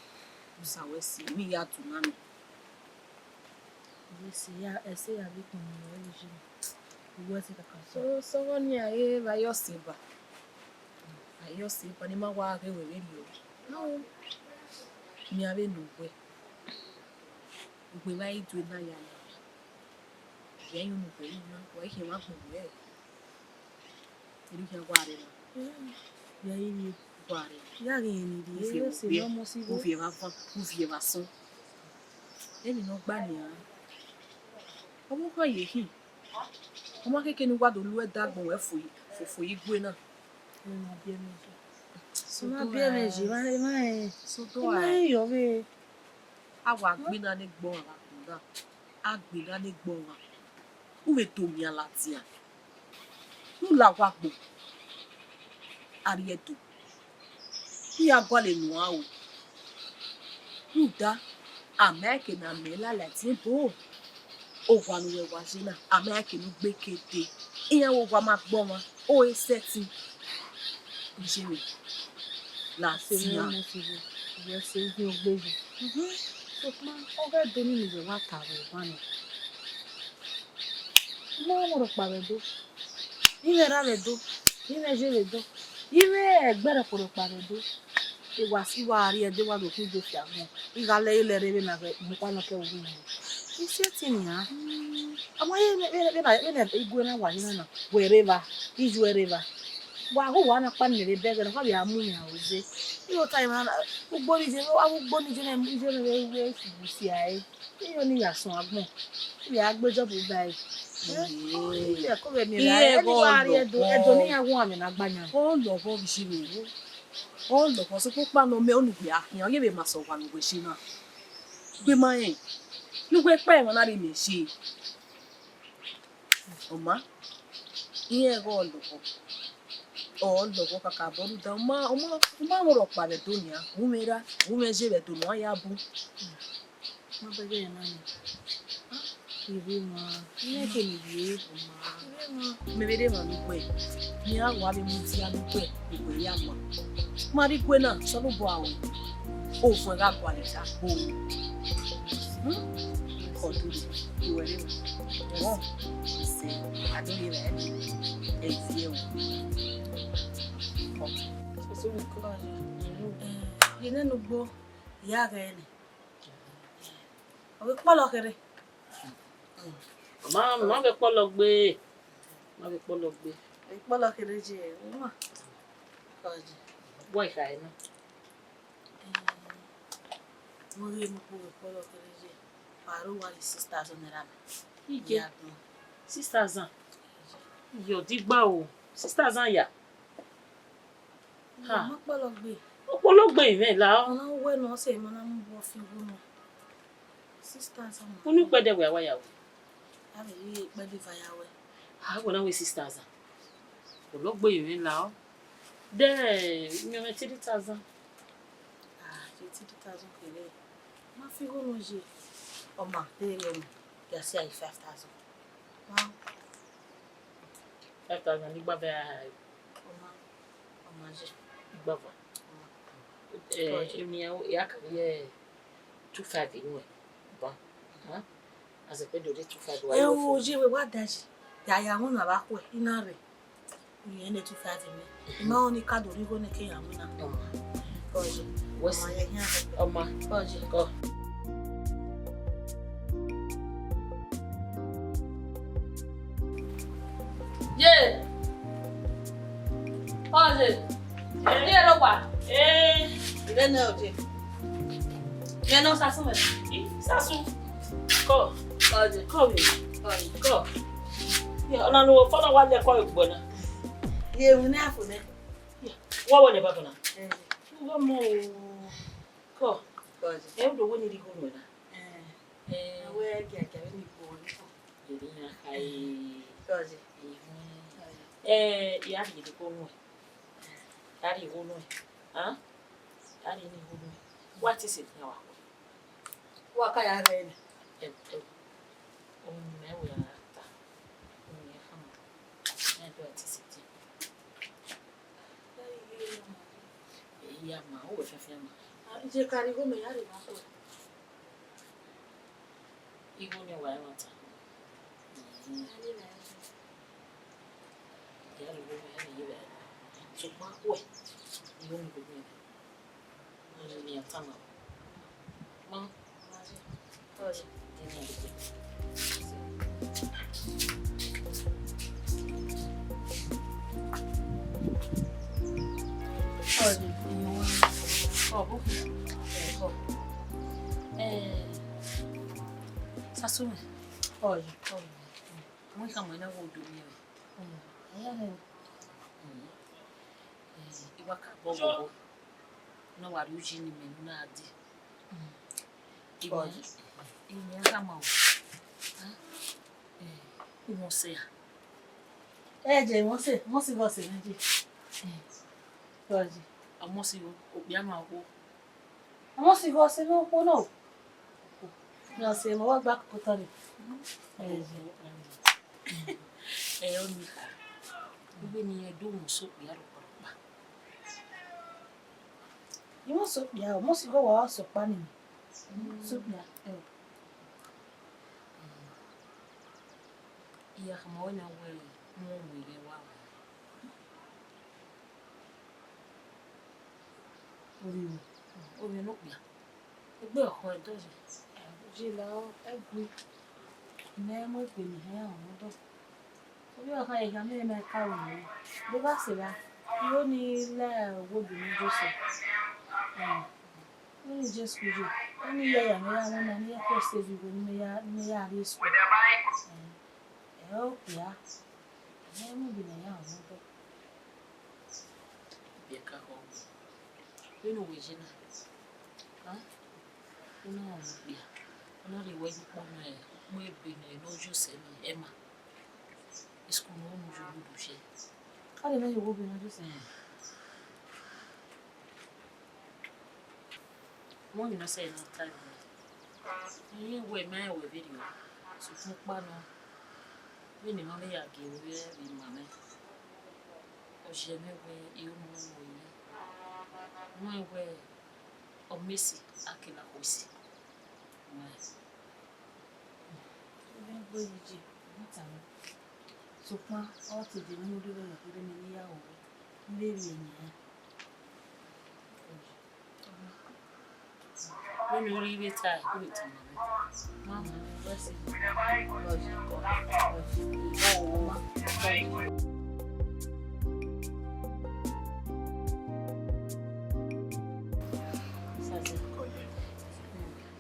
Osa wẹ sẹ, emwi ya tu na mẹ. Ẹse ya, ẹse ya vbe kpọnmwẹ ruẹ vbe iye mwẹ. Uwẹ sẹ kakabọ. Sẹ ọghe ọnii a re vbe a ye ọse ba. A ye ọse ba ne ima wa ghe wẹ vbe rriọ. Miẹn vbene u wẹ. Ugbẹn vbe a i due na ya na. Vbe a i unu ugbẹn na, wa i khian vbe agbọn wẹ. Erriọ khian wa rre na. Ya i rrie. Wa rre. Ya ghi rẹn ne I rrie, Uviẹ vbe ẹse ne ọ mu si vbo. Uviẹ vbe avan, uviẹ vbe asọn. Emwi ne ọ gba nian. Ọ vbe okhan ye khin. Ọ ma khẹke ne uwa do lu ẹdẹ agbọn wẹ fo, fo, fo igue na. Ọ ma biẹ mwẹ yi. Ọ ma biẹ mwẹ yi, emwa, emwa rẹn. Emwa rẹn yọ vbe. A wa gbe na ne egbe ọmwa gha khin na. A gbe na ne egbe ọmwa. U vbe do miẹn ladian. U la owa agbọn. A rhie Ẹdo. U ya gualọ enu aro. Rhunmwuda, a ma rẹn eke ne a mẹ lala ẹtin ebo. Owa ne uwẹ wa ye na, a ma rẹn eke ne u gbe ke dee. Iran vbe owa ma gbe ọmwa, ọ re sẹtin. Iye mwẹ, ladian. Ẹse ne ọ mu si vbo, ẹse ne ọ gbe yi. Mhm. Sokpan, ọ ghe Ẹdo nii ne uwẹ wa ta vbe owa nẹ. U ma mu rhọkpa vbe Ẹdo. I mwẹ erha vbe Ẹdo, I mwẹ iye vbe Ẹdo, I mwẹ ẹgbẹrhọkpọrhọkpa vbe Ẹdo. I wa si, wa rrie Ẹdo, wa do khin Ẹdo fi agbọn. I gha lẹ, I lẹ rre vbe na vbe ọkpa nọ kẹ vbe uwu mwẹ. I si ẹtin nian. Ọ ma ye vbe, vbe, vbe, vbe igue na wa ye na, wẹ rre evba, iye uẹ rre evba. Wa ghe uwa na kpa ni vbe bẹghe na, wa vbe a mu yan ro ze. I ro ta emwa na, ugbo ni je, avbe ugbo ni je na, iye mwẹ vbe, vbe, vbe si a ẹre. Iye ọnii ya sọn agbọn. Iye a gbe job ba ẹre. Iye ẹko vbe miẹn iye ẹghọ rrie Ẹdo, Ẹdo ne iran wan mwẹ ne a gba yan. Ọ lọghọ vbe iye mwẹ. Ọ lọghọ, sokpan ukpa ne ọ mẹ, ọ ne uwẹ a khian, ọ ye vbe ma sẹ owa ne uwẹ ye na. Gbe ma rẹn, ne uwẹ kpa emwa na rre mẹ ye. Ọ ma, iye ẹghọ ọ lọghọ. Ọ lọghọ kakabọ rhunmwuda, ọ ma, ọ ma, ọ ma mwẹ rhọkpa vbe Ẹdo nian, u mwẹ erha, u mwẹ iye vbe Ẹdo ne uwa ya bu. Ma bẹghe ẹre na nẹ. Ivbi mwa, I mwẹ ke ne I rrie. Mẹ vbe rre emwa ne uwẹ, ne iran wa vbe mudia ne uwẹ, ne uwẹ ya ma. Ma rre igue na, Osanobua o, ovun ẹre gha gualọ ẹre gha gbe oro. Hmm? Kọ dure, ne uwẹ rre emwa. Ọ, ẹse, a do rhie evbare nẹ, ẹ i ziẹ o. Kọ. Ye nene ugbo, I ya ghẹ nẹ. Ọ vbe kpọlọ kherhe. Ma, ma vbe kpọlọ gbe. Ma vbe kpọlọ gbe. Ọ vbe kpọlọ kherhe je, ma. Kọ je. Wẹ kha na. Mo ghe mu kpo vbe kpọlọ kherhe je. Aro wa ye six thousand naira na. Ije. Ya dun. Six thousand. Yo, digba o. Six thousand ya. Ha. Ma kpọlọ gbe. Ọ kpọlọ gbe mwẹ la. Ọ na wẹ ne ọ sẹ ma na mu bọ fi igho nọ. Six thousand. Unu kpẹdẹ wẹ a wa ya wẹ. A vbe ye kpẹdẹ eva ya wẹ. A wẹ na wẹ six thousand. Ọ kpọlọ gbe mwẹ la. Dẹ, miẹn mwẹ three thousand. Ah, je three thousand kere. Ma fi igho nọ ye. Ọ ma, de ye mu. Ya si a ye five thousand. Ma. Five thousand ni gba vẹ a. Ọ ma, ọ ma ye. Igba va. Ọ ma. Eh, emi ya ka ye two five inu ẹ. Ba. Huh? As a pedo de two five wa. Eh, o ye we wa da ji. Ya ya won na ba kue, I na re. Irẹn ne two five mẹ. Ima ọnii ka do rhie igho nẹ ke ya winna. Ọma. Kọje. Wẹ si. Ọma ye hian. Ọma. Kọje. Kọ. Ye. Kọje. Ye ro wa. Eh. Ire na oje. Ye no sasu mẹ. Sasu. Kọ. Kọje. Kọ mi. Kọje. Kọ. Ye, ọna ne uwẹ fọna wa lẹ kọ egbọ na. Ye, unu ne a fo nẹ. Wa wẹ ne baba na. Eh. Wa mo. Kọ. Kọje. Ẹ, u do wẹ ne I rhie igho nuẹn na. Eh. Eh. A wẹ giagia vbene I kpo nẹ. Eri iran kha re. Kọje. Ihun. Kọje. Eh, I gha rhie igho nuẹn. I gha rhie igho nuẹn. Ah? I gha rhie igho nuẹn. Wa te sẹ ne a wa khuẹ. Wa ka ya rre nẹ. Ẹ, ẹ, ọmọ mẹ wẹ a ta. Ọmọ mẹ khama. Ẹ do a te sẹ te. Ẹ, I ya ma, ọ wẹ fianfian ma. Ah, I je ka rhie igho mẹ ya rre na khuẹ. Igho ne wa ẹmwata. Ẹ, I ya rhie igho mẹ ya rhie vbe. Sokpan wẹ, igho ne igho mẹ. Ọni ne a tama. Ma. Sasu mẹ. Sasu mẹ. Ọye. Wẹ khama na wo do miẹn mwẹ. Mm. Ẹ ya nẹ. Mm. Eh, I wa ka bọ bọbọ. Ne ọ wa rhie uyi ne imẹ na dee. Mm. Imẹ, imẹ khama o. Ah, eh, I mwẹ ọse a? Ẹ jẹ, I mwẹ ọse, I mwẹ ọse ghe ọse mwẹ je. Eh. Ọ je. Ọ mwẹ ọse ghe okpia ma okhuo. Ọ mwẹ ọse ghe ọse mwẹ okhuo nọ. Ne ọse mwẹ wa gba koko otọ nẹ. Ẹ jẹ. Ẹ, ọni kha. Iwẹ ne irẹn do mwẹ ọse okpia rhọkpa rhọkpa. I mwẹ ọse okpia, ọ mwẹ ọse ghe owa ọse ọkpa nẹ. Ọse okpia, ẹ. I ya khama wẹ na wẹ, ne ọ mu irẹn wa. Ovbi mwẹ, ovbi mwẹ ne okpia. Egbe ọkhọ ẹdẹ ọye. Jila ẹgui ne ẹ mu egbe ne hẹ ọmọdọ. Ovbi ọkhan ekhia ne mẹ ka ru nẹ, do gha sẹ evba, I ho ni la owodo ne Josẹf. Vbene Jesu ye, ọ ni ya ya ne ya wọn na, ne ya ke sẹ evba igho ne ya, ne ya rrie school. Ẹ, ẹ okpia, ẹ mu egbe ne ya ọmọdọ. Biẹ ka khọ wẹ, vbene uwẹ ye na, a, u na rẹn okpia, u na rhie wẹ ye ukpọn ne ukpọn ebe ne ọ ye osẹ ne ẹma, school ne ọ mu ye odudu ye. Ka de na ye owo ebe ne ọ ye osẹ. Ọmọ ni nọ sẹ ne ọ ta ẹre. Irẹn wẹ ma rẹn wẹ vberriọ, sokpan ọkpa nọ, vbene emwa mwẹ ya gie ruẹ vbe ima mwẹ, ọ ziẹ mwẹ wẹ I ho ne ọ mu ẹre. Wẹ wẹ ọ miẹn esi, a kere akhuẹ esi. Wẹ Ọ gbe yi je, ọ tama. Sokpan ọ te je ne u rhie vbe kherhe ne I ya ru, ne I vbe rhie ẹyan. Vbene u rhie vbe tae, u vbe tama mwẹ. Ma mu wẹ sẹ, lọji kọ, lọji kọ, ma. Sazi.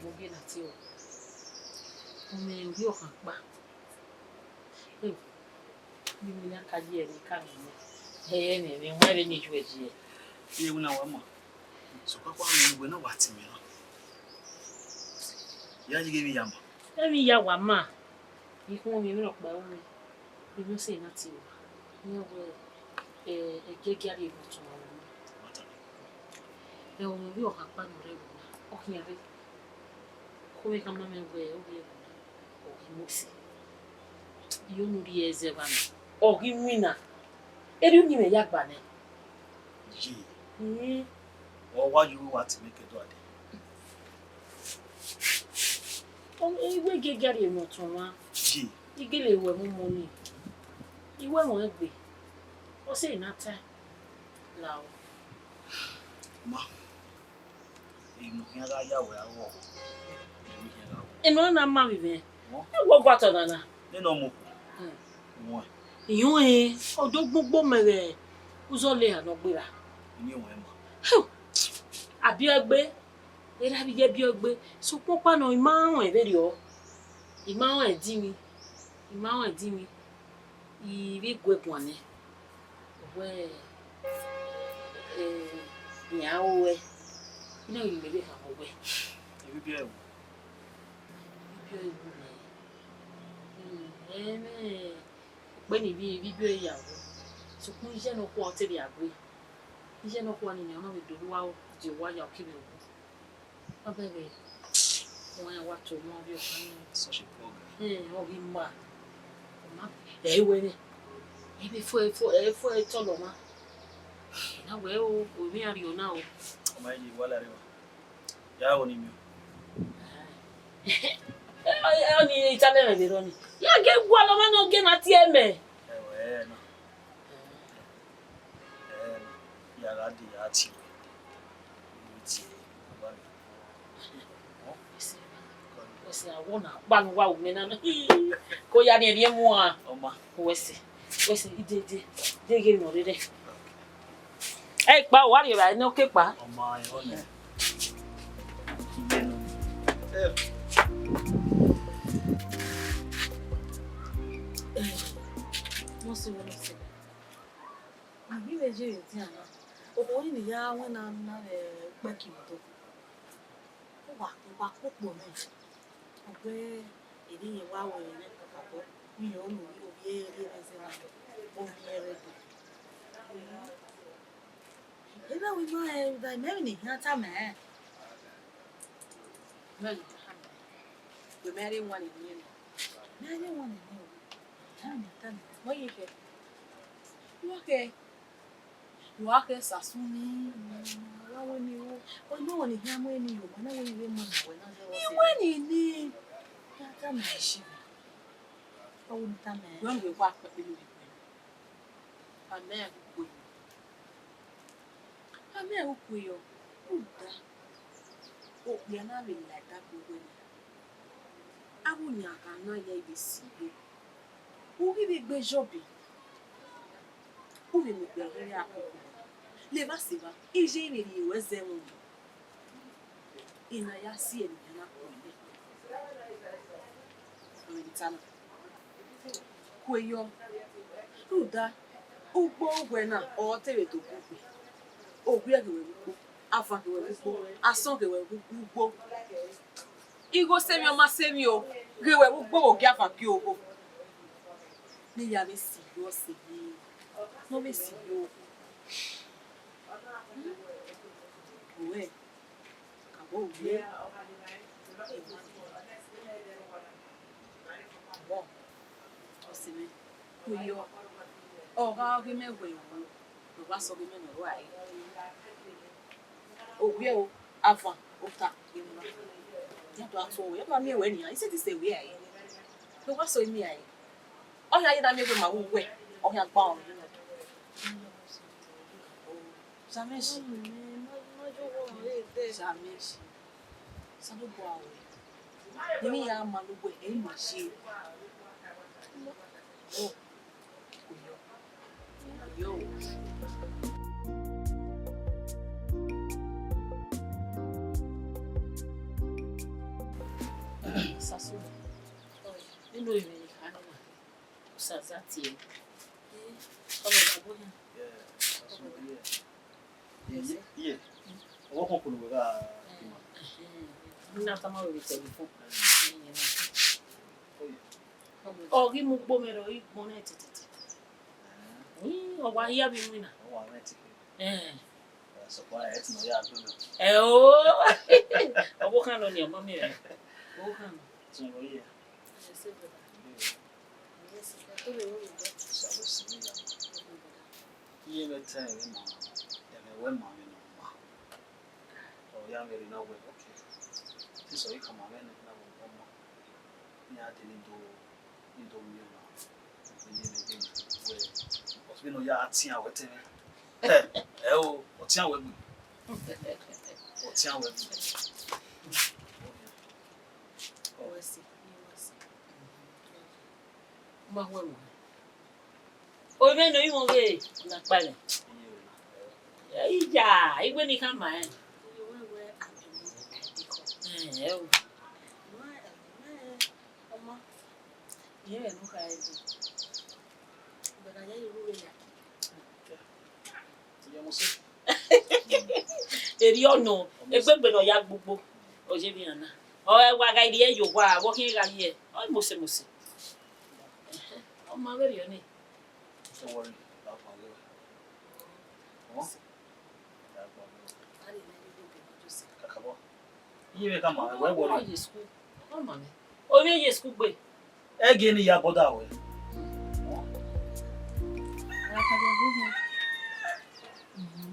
Mo ghe na tie o. Ọ mwẹ ovbi ọkhan ọkpa. Ẹ, ne imẹ na ka ye ẹre ka mwẹ. Ẹ, ẹmwẹ, ẹmwẹ, wa vbe ne I ju ẹre. Iye wina wa ma. Sokpan kpa ne uwẹ na wa tie mwẹ na. Ya yi ghe vbe ya ma. Emwi ya wa ma. I khuọnmwi emwi rhọkpa ru mwẹ. Emwi ọse na tie ruẹ. Iran wẹẹ, ẹ, ẹgiẹgiẹ a rhie vbe ọtẹn ọmwa vbe unu. Ẹ, ovbi ọkhan ọkpa ne ọ rre ẹvbo na, ọ khian rre. Ukhomẹ khama mwẹ wẹẹ, ovbi ẹvbo na, ọ ghi mu ese. Iyonu rhie ẹzẹ evba na, ọ ghi winna. Erriọ uyinmwẹ ya gba nẹ. Ye. Ee. Ọ wa ye uwu wa tie mwẹ ke do ade. Ọ, I wẹẹ ẹgiẹgiẹ a rhie vbe ọtẹn ọmwa. Ye. I gele ru ẹmwẹ ọmọ nii. I wẹẹ ẹmwẹ egbe. Ọ sẹ na ta la o. Ma, emwi ne ọ khian gha ya wẹ a ghọghọ, emwi khian gha wu. Emwi ọna ma vbe mwẹ. Wọ? Ẹ wọ gua tọ nana. Nene ọ mu okhuo. Hmm. Wọ. Iyẹn ọre, ọ do gbogbo mẹ ghẹ uzọ le eha ne ọ gberra. Iyẹn wẹ ma. Hoo! A biẹ gbe, erha vbe iye biẹ gbe, sokpan ọkpa nọ, I ma rẹn vberriọ, I ma rẹn ẹdinmwi, I ma rẹn ẹdinmwi, I vbe gu ẹre guan nẹ. Wẹ, eh, iran ru ẹe, I na ghi mẹ vbe khama wẹ. Ibibiẹ wu. Ibibiẹ wu nẹ. Hmm, ẹmwẹ, ukpe ni vbe ibibiẹ ya wu. Sokpan iye nọkhua ọ te rhia gbe. Iye nọkhua ni nian, ọ na vbe do rua o, die owa ya, ọ ke vbe wu. Ọ bẹghe, wan ya wa to mọ ovbi ọkhan nii. Such a poor guy. Hmm, ọ ghi ma. Ọ ma, ẹ i wẹ nẹ. Ẹ i vbe fo, ẹ i fo, ẹ i fo, ẹ i tọlọ ọmwa. Ẹ na wẹ o, ovbi iran rhie ọna o. Ọ ma ye wa la rre wa. Ya ro ni miẹn. Ọ, ọ ni I tama mwẹ vberriọ ni. Ya gie gualọ ọmwa ne ọ gie ma tie mẹ. Ẹwẹ, ẹ na. Ẹ na. Ya gha dee, ya tie wẹ. Tie, ọ ba mi. Wẹsẹ, wẹsẹ, awọ na kpa ne uwa ru mẹ na. Ko ya ni ẹre mu a. Ọ ma. Wẹsẹ, wẹsẹ, ide, ide, ide ghe nọ rre. Ẹ kpa, wa rhie evbare ne ọ ke kpa. Ọ ma, ẹ, ọ nẹ. Ide nọ. Ẹ. Mose, mose. A ghi vbe ye vbe edian na. Okhuo ni ya wẹ na na vbe ukpẹ ki moto. Uwa, uwa kpokpo nẹ. Ọ wẹ, erriọ wa wẹ ne kakabọ, mi yo nu ovbi ẹre rre zẹ na, ovbi ẹre do. Ena wẹ ma rẹn da, mẹ vbe ne I khian tama ẹn. Mẹ ne I tama ẹn. Wẹ mẹ rre wan ne I miẹn nẹ. Mẹ rre wan ne I miẹn o. Mẹ ne I tama ẹn. Wẹ ye khẹ. Wẹ khẹ. Wa khẹ sasu ni, wa wẹ ne I ru, ọ ma wẹ ne I khian mu ẹre ne I ru, ọ ma wẹ ne I vbe mu ẹre ne wẹ na zẹ vbe ọse. Wẹ ni ni, ya tama ẹn shi. Ọ wẹ ne I tama ẹn. Wẹ vbe wa kpẹkpẹ ne ovbi ẹre. A mẹ ẹre ukpo yọ. A mẹ ẹre ukpo yọ. Rhunmwuda, okpia na vbe la ẹdẹ gbe wẹ na. Avbe oyan gha na ya vbe si igho. U ghi vbe gbe Jọb, u vbe mu egbe ẹre gha koko. Levba sẹ evba, iye vbe rhie ruẹ zẹ ẹmwẹ. I na ya si ẹre ne iran na kue nẹ. Ọmọ ne I ta na. Kue yọ. Rhunmwuda, ugbo uwẹ na, ọ te vbe do gu gbe. Ovbi ẹre ghe wẹ vbe ugbo, avan ghe wẹ vbe ugbo, asọn ghe wẹ vbe ugbo. Igho sẹ emwi, ọ ma sẹ emwi o, ghe wẹ vbe ugbo vbe ogiavan gie ogho. Ne I ya vbe si yọ sẹ emwi, ne ọ vbe si yọ. Uwẹ, kabọ uwẹ. Ọmọ, ọse mwẹ, kue yọ, ọ gha ghi mẹ wẹ, ọ wa sẹ ọghe mẹ ne ọ rua ẹre. Owiẹ o, avan, ota, emwa. Ya do a tuẹ, ya do a miẹn wẹ nian, I sẹtin sẹ wẹ ẹre. Ne ọ wa sẹ ọghe miẹn ẹre. Ọ hia ye na miẹn wẹ ma wu wẹ, ọ hia gba ọmwa vbe imẹ. Zame shi. Zame shi. Osanobua wẹ. Emwi ya ma ne uwẹ, ẹ i ma ye. Oh. Kue yọ. Kue yọ. Sasu. Nene emwi ne I kha nọ na. Osaza tie. Ọmọ na bo na. Yeah, Sasu, yeah. Yes, yeah. Ọwọ kọn kunu wẹ gha ima. Na tama wẹ vbe telephone. Oh, yeah. Ọ ghi mu ugbo mwẹ rre, ọ ghi gbọn nẹ tititi. Hmm, ọ wa hia vbe iwinna. Ọ wa mwẹ tike. Eh. Sokpan ẹ ti nọ ya gbe mwẹ. Ẹ o. Ọvbokhan nọ ni ọmọ mi rẹ. Ọvbokhan nọ. Tun ro ye. Ẹ se baba. Ẹ se baba. Ẹ se baba. Iye vbe ẹtẹn vbe ma, ẹmwẹ wẹ ma vbe ne ọ ma. Ọ ya mwẹ rre na wẹ, okay. Since ọ ghi khama mwẹ ne ọ ma, ne a dee ne I do, ne I do miẹn ọna, ọ ghi ye mwẹ ghe wẹ, because Vbene ọ ya tian wẹ tẹmwẹ. Ẹ, ẹ o, ọ tian wẹ gbe. Ọ tian wẹ gbe. Wẹ si, wẹ si. Ma wẹ wẹ. Ovbi mwẹ ne ọ i mwẹ ọghe ne a kpa nẹ. Iya, igbe ni khama rẹn. Ẹ, ẹ o. Ọmọ, irẹn vbe ne u khare dee, wẹ gha ya ye ru vbe ya. Erriọ nọ, egbegbe ne ọ ya gbugbo, ọ ye vbe iran na. Ọ wa gha rhie ye owa, vbe ọ khian gha ye, ọ i mose mose. Ọ ma vberriọ nii. Don't worry, I'll come later. Huh? Kakabọ. Iye mwẹ ka ma, wẹ worry. Ọ ye school. Ọ ma mwẹ. Ovbi e ye school gbe. Ẹgie ne I ya bọda ruẹ.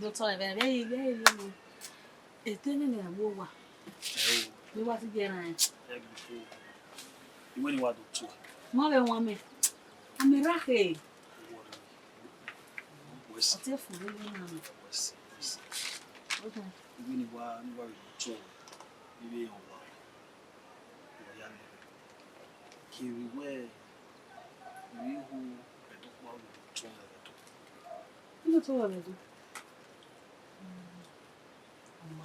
Dotọ ẹvbe vbe yi vbe yi vbe yi. Ete nene a wo wa. Ẹ o. Vbe wa ti jẹ na. Ẹ gbe fo. Iwe ni wa do tuẹ. Mọ vbe wan mẹ. Amẹ ra khe. Wẹ si. Ọtẹ fo vbe na. Wẹ si, wẹ si. Okay. Iwe ni wa, ni wa vbe do tuẹ. Iwe ọ wa. Ọ ya nẹ. Kevbe wẹ, I vbe hu ẹdẹ ọkpa vbe do tuẹ vbe do. Inu tuẹ vbe do. Ọma,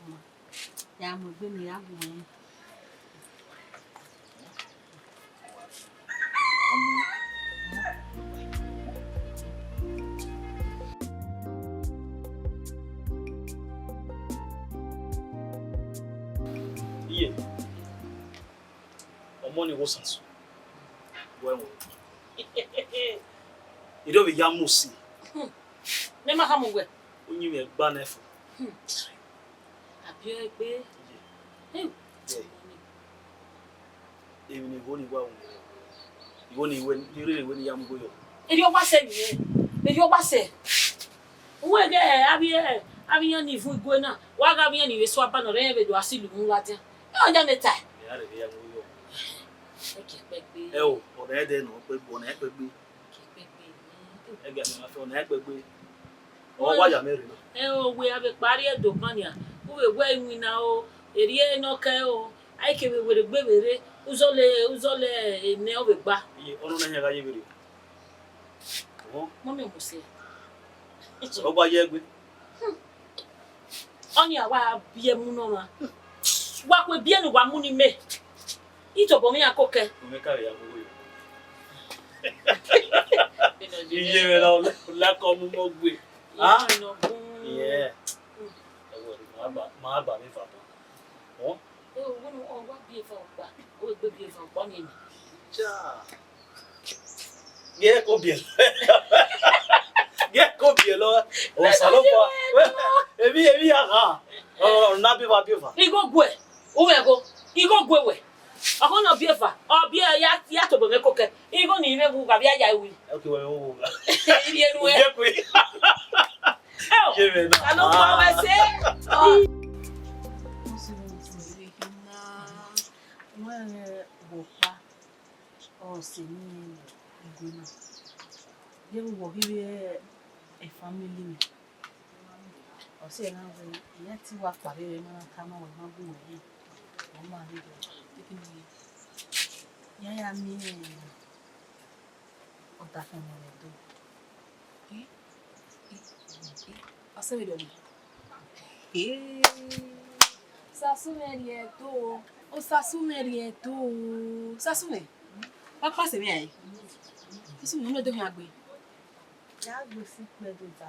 ọma, ya mu egbe ne I ya gu mwẹ. Iye, ọmọ ni wo sasu, wẹ wẹ. Erriọ vbe ya mu si. Ne ma khama uwẹ. Uyinmwẹ gba nẹ fo. Hmm. A biẹ ẹre gbe. Hmm. Emwi ne igho ni wa ru, igho ni wẹ, ni rere wẹ ne I ya mu igho yọ. Erriọ wa sẹ nìyẹn. Erriọ wa sẹ. Uwẹ ghẹ avbiẹ, avbe iran ni vun igue na, wa gha avbe iran ni vbe suaban ne ọ rẹn vbe do a silo uhunmwu ladian. Ẹ, ọ ya mẹ tae. Ẹ, a rhe vbe ya mu igho yọ. Ẹ gie ẹkpẹgbe. Ẹ o, ọna ẹdẹ nọ kpegbe, ọna ẹkpẹgbe. Ẹgbẹe ma fẹ ọna ẹkpẹgbe. Ọ wa ya mẹ rre na. Ẹ o, wẹ avbe kpa rrie Ẹdo ban nia, u vbe wẹ iwinna o, erriọ ne ọ kẹ o, a i kevbe werriegbe vbe rre, uzọla, uzọla enẹ ọ vbe gba. Iye, ọnọna hia gha ye vberriọ. Ọhọn. Mọmi Omusia. Ọ gba ye egbe. Ọni a wa biẹ mu ne ọmwa. Wa kue biẹ ne uwa mu ne imẹ. I tobọ mwẹ iran kokẹ. Mẹ ka vbe ya mu igho yọ. Iye mwẹ na, u like ọ mu mẹ gbe. Ah? Iye mwẹ nọ bun. Yeah. Ẹ wẹ, ma ba, ma ba vbe eva ban. Ọ? Ẹ, wẹ ne ọ wa biẹ eva ọkpa, ọ gbe biẹ eva ọkpa ọni eni. Ja. Ghẹ ko biẹ. Ghẹ ko biẹ lọ. Osanobua. Emwi, emwi ya gha. Ọ, na biẹ eva, biẹ eva. Igho guẹ. U mwẹ igho. Igho guẹ wẹ. Ọghọ ne ọ biẹ eva. Ọ biẹ ya, ya tobọ mwẹ kokẹ. Igho ni mwẹ vbe ugha vbe ya ya wi. Okay, wẹ, wẹ, wẹ. Irienu ẹ. Ghẹ ko. Ẹ o. Ye mwẹ na. Osanobua wẹ sẹ. Ọ. Wẹ vbe ọkpa. Ọ sẹ ne igue na. Deghẹ uwẹ ọ ghi vbe e family mwẹ, ọ sẹ na wẹ, iran te wa kpa vbe mwẹ, ma na tama wẹ, ma gu wẹ rẹn. Ọ ma rre, iran ya miẹn ọdafẹn ne ọ do. Ọ sẹ vberriọ nẹ. Ee, Osasu mwẹ rhie Ẹdo o. Osasu mwẹ rhie Ẹdo o. Osasu mwẹ. Wa kpa sẹ mwẹ rae. Osasu mwẹ, u miẹn ọdọ khian gbe. Ya gbe si ikpẹdẹ eva.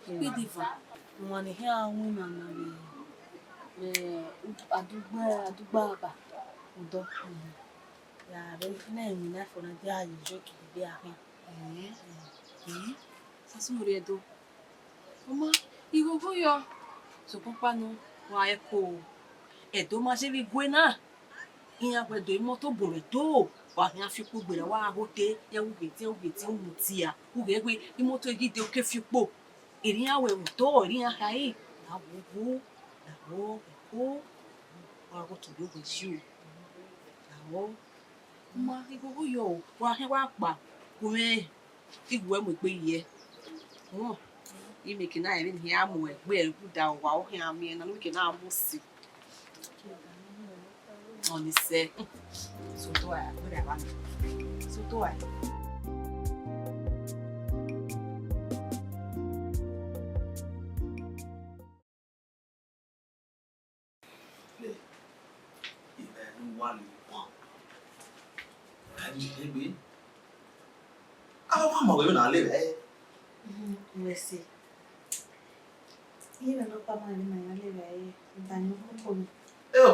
Ikpẹdẹ eva. Ọmwa ne khian winna na vbe, vbe adugbe, adugbe aba. Odọ. Ya rre ne emwi na fo na dia ye iyọki egbe a khian. Ẹhẹn. Ẹhẹn. Osasu mwẹ rhie Ẹdo. Ọ ma, ighogho yọ, sokpan ọkpa nọ, wa ẹko, Ẹdo ma ye vbe igue na, iran wẹ do imọto bun vbe do, wa khian fi ukpo gberra, wa gha gho te, iran wu vbe etiẹn, wu vbe etiẹn, wu mu tie, u ghẹ wẹ imọto ghi de, u ke fi ukpo, erriọ iran wẹ vbe do, erriọ iran khare, na wo wo, na wo ẹko, wa gho tobọ wẹ yi o, na wo, ọ ma, ighogho yọ o, wa khian wa kpa, ku mwẹ. I gu ẹ mu egbe ye. Wọn, imeke na, emwi ne iran mu egbe rhunmwuda owa, ọ khian miẹn na, imeke na mu si. Ọni sẹ. Soto a, wẹ da wa mi. Soto a. Lẹ, imẹ ne uwa ni wan. Ẹ i ye egbe. Avbe ọmwa ma wẹ vbene a le vbe ẹre. Wẹ sẹ. Iye mwẹ nọkpa ma vbe na ya le vbe ẹre, danmwẹ koko ni. Eo,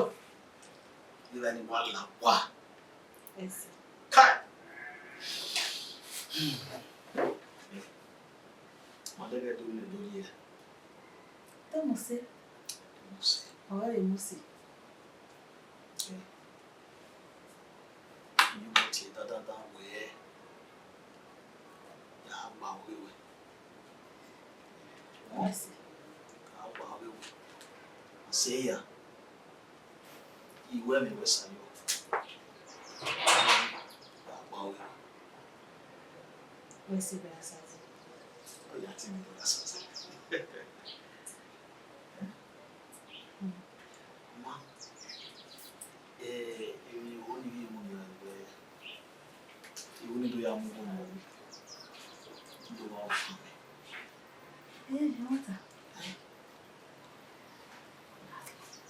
vbene wa la wa. Wẹ sẹ. Kai. Ma lẹghẹ do ne do ye. Te Mose. Te Mose. Ọre Mose. Ẹ. Iyuẹ tie dadada wẹẹ, ya gba ọghe ruẹ. Mercy. Ya gba ọghe ruẹ. Sẹ ya, iwẹ mẹ wẹ sa yọ. Ya gba ọghe ruẹ. Wẹ sẹ, brother Sazi. Ọ ya tie mẹ, brother Sazi. Ma, eh, emwi ne I rhie mu nian wẹẹ, I ru ne I do ya mu igho ne uwẹ, I do vba ọfan mẹ. Eh, ẹmwata.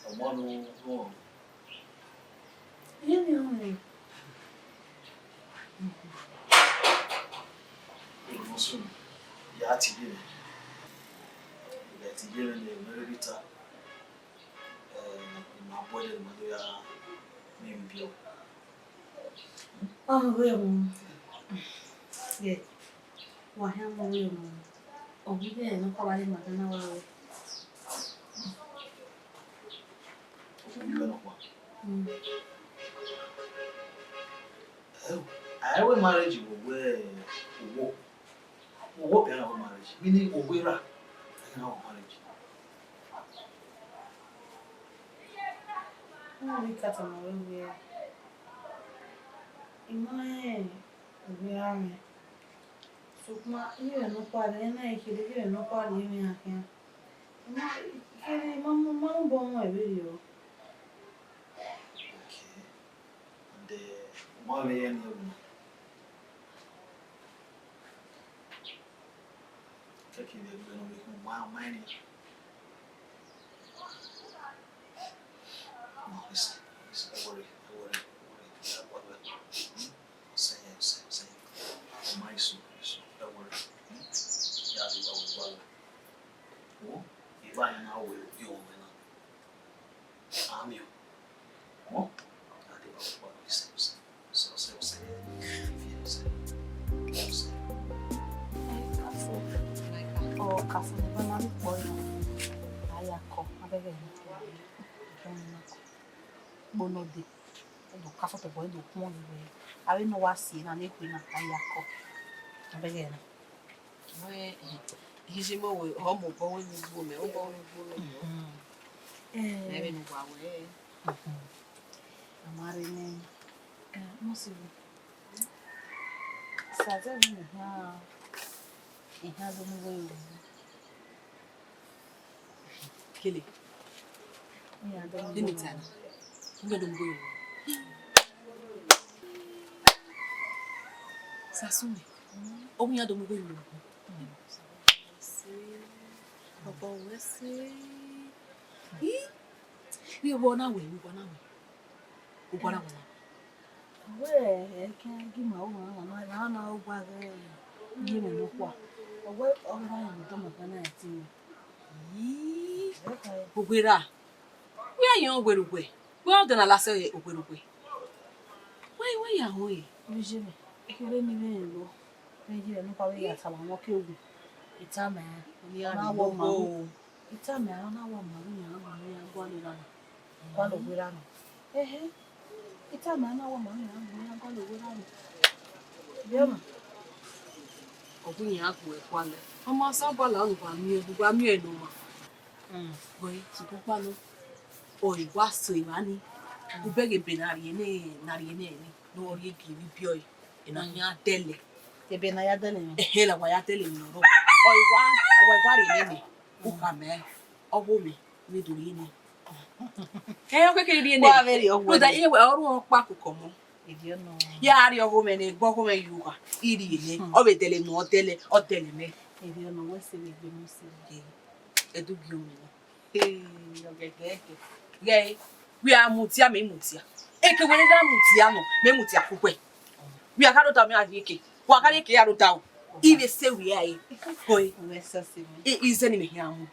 Ọmọ ne u rọnrọn. Iye mwẹ ọnrẹn. Emọ sunu, ya tie mẹ. Ẹ tie mẹ ne mẹ rhirhi ta. Eh, I ma bu ẹdẹ ne ima do ya miẹn emwi biẹ. Ọ vbe mu. Ye, wa hia mu vbe mu. Ọ vbe ne ọ kọ vba ne ima gha na wa ru. Ọ vbe ne ọ kpa. Mm. Ẹ, a i wẹ marriage vbe uwu, uwu. Uwu ọkpa na wẹ marriage. Meaning uwu erha, a i na wẹ marriage. Ọ vbe ka tama ruẹ wẹẹ, I ma rẹn uwu erha mwẹ. Sokpan, iye mwẹ nọkpa rre, na i kherhe, iye mwẹ nọkpa rre emwi iran khian. I ma, I kherhe, I ma mu, ma mu obọ mwẹ vberriọ. Okay. And, eh, u ma vbe rẹn ne ẹvbo na. Kẹkẹ vbe ẹgbẹ ne ọ vbe khin, u ma, u ma rẹn nian. No, listen, listen, ẹ worry, ẹ worry, ẹ worry, ẹ worry. Sẹ, sẹ, sẹ. Ọ ma iso, iso, ẹ worry. Ya deba vbe uwa lọ. Wo, evba yan na wẹ ovbi ọmọ mwẹ na. Amiọ. Wo, ya deba vbe uwa lọ, sẹ, sẹ, sẹ, sẹ, sẹ. Ọ ka fo ne ma na rhie ukpọn na. A ya kọ, avbe ẹghẹ na. Kpo nọ dee. Ẹdo ka fo tobọ, ẹdo khuọn ni wẹẹ, avbe ne ọ wa si na ne ekhue na, a ya kọ. Avbe ẹghẹ na. Wẹ, eh, I si mọ wẹ, ọ mobọ wẹ ne u gbuo mẹ, obọ wẹ ne u gbuo mẹ. Mhm. Eh. Ẹ vbene uwa wẹ. Mhm. A ma rre nẹ. Eh, Mose, Sazi vbe ne iran, iran do mu igho ye owa. Kele. Iran do mu igho ye owa. Vbene I ta na, iran do mu igho ye owa. Sazi, ọ wẹ iran do mu igho ye owa. Ọbọ wẹ sẹ. Ih, vbe uwa na wẹ, vbe uwa na wẹ. Uwa na wẹ na. Wẹ, ẹ khian gi ma ru na, na, na, na, uwa ghẹ iye mwẹ nọkpa. Ọ wẹ, ọ gha rẹn ne ọdọ ma gha na ẹtin. Ih, Uwera. Wẹ ya yan Uwera uwẹ. Wẹ ọdọ na la sẹ Uwera uwẹ. Wẹ, wẹ ya họn e. Oye mwẹ, ekherhe ne I vbe rẹn lọ. Vbe iye mwẹ nọkpa vbe ya tama mwẹ ke wu. I tama ẹn, ọ na wẹ ọ ma ru. I tama ẹn, ọ na wẹ ọ ma ru yan, ọ ma ru yan, gualọ erha na. Gualọ Uwera na. Ehe. I tama ẹn, ọ na wẹ ọ ma ru yan, gualọ Uwera na. Biẹ ọmwa. Ọ gu iran gbe ẹre gualọ. Ọ ma sa gualọ, ọ ne uwa miẹn, uwa miẹn ne ọ ma. Wẹ, sokpan ọkpa nọ, ọ i wa so evba ni, u bẹghe ebe ne a rhie ne, ne a rhie ne ẹre ni, ne ọ rhie gie vbe ibiọe, ena khian dẹlẹ. Ebe ne a ya dẹlẹ mwẹ. Ehe, la wa ya dẹlẹ mwẹ nọ. Ọ i wa, ọ wa rhie nene. U khama ẹre, ọghe mwẹ, vbe do rhie nene. Ẹ, ọ kekere rhie nene. Wa vbe rhie ọghe mwẹ. Rhunmwuda, iye wẹ, ọ ru ọkpa koko ọmọ. Ivie nọ. Ya rhie ọghe mwẹ ne, gbe ọghe mwẹ ye ugha, I rhie nene. Ọ vbe dẹlẹ mwẹ, ọ dẹlẹ, ọ dẹlẹ mwẹ. Ivie nọ, wẹ sẹ vbe gbe mu sẹ. Ẹdẹ ugie mwẹ nọ. Ee, ọgẹgẹgẹ. Ghẹ, wẹ a mudia, mẹ mudia. Eke wẹ ne a mudia nọ, mẹ mudia kugbe. Wẹ a gha rota, mẹ a rhie eke. Wa gha rhie eke ya rota o. I vbe sẹ wẹ a re. Ko e. Wẹ sẹ sẹ mẹ. I, izẹ ne imẹ khian mu.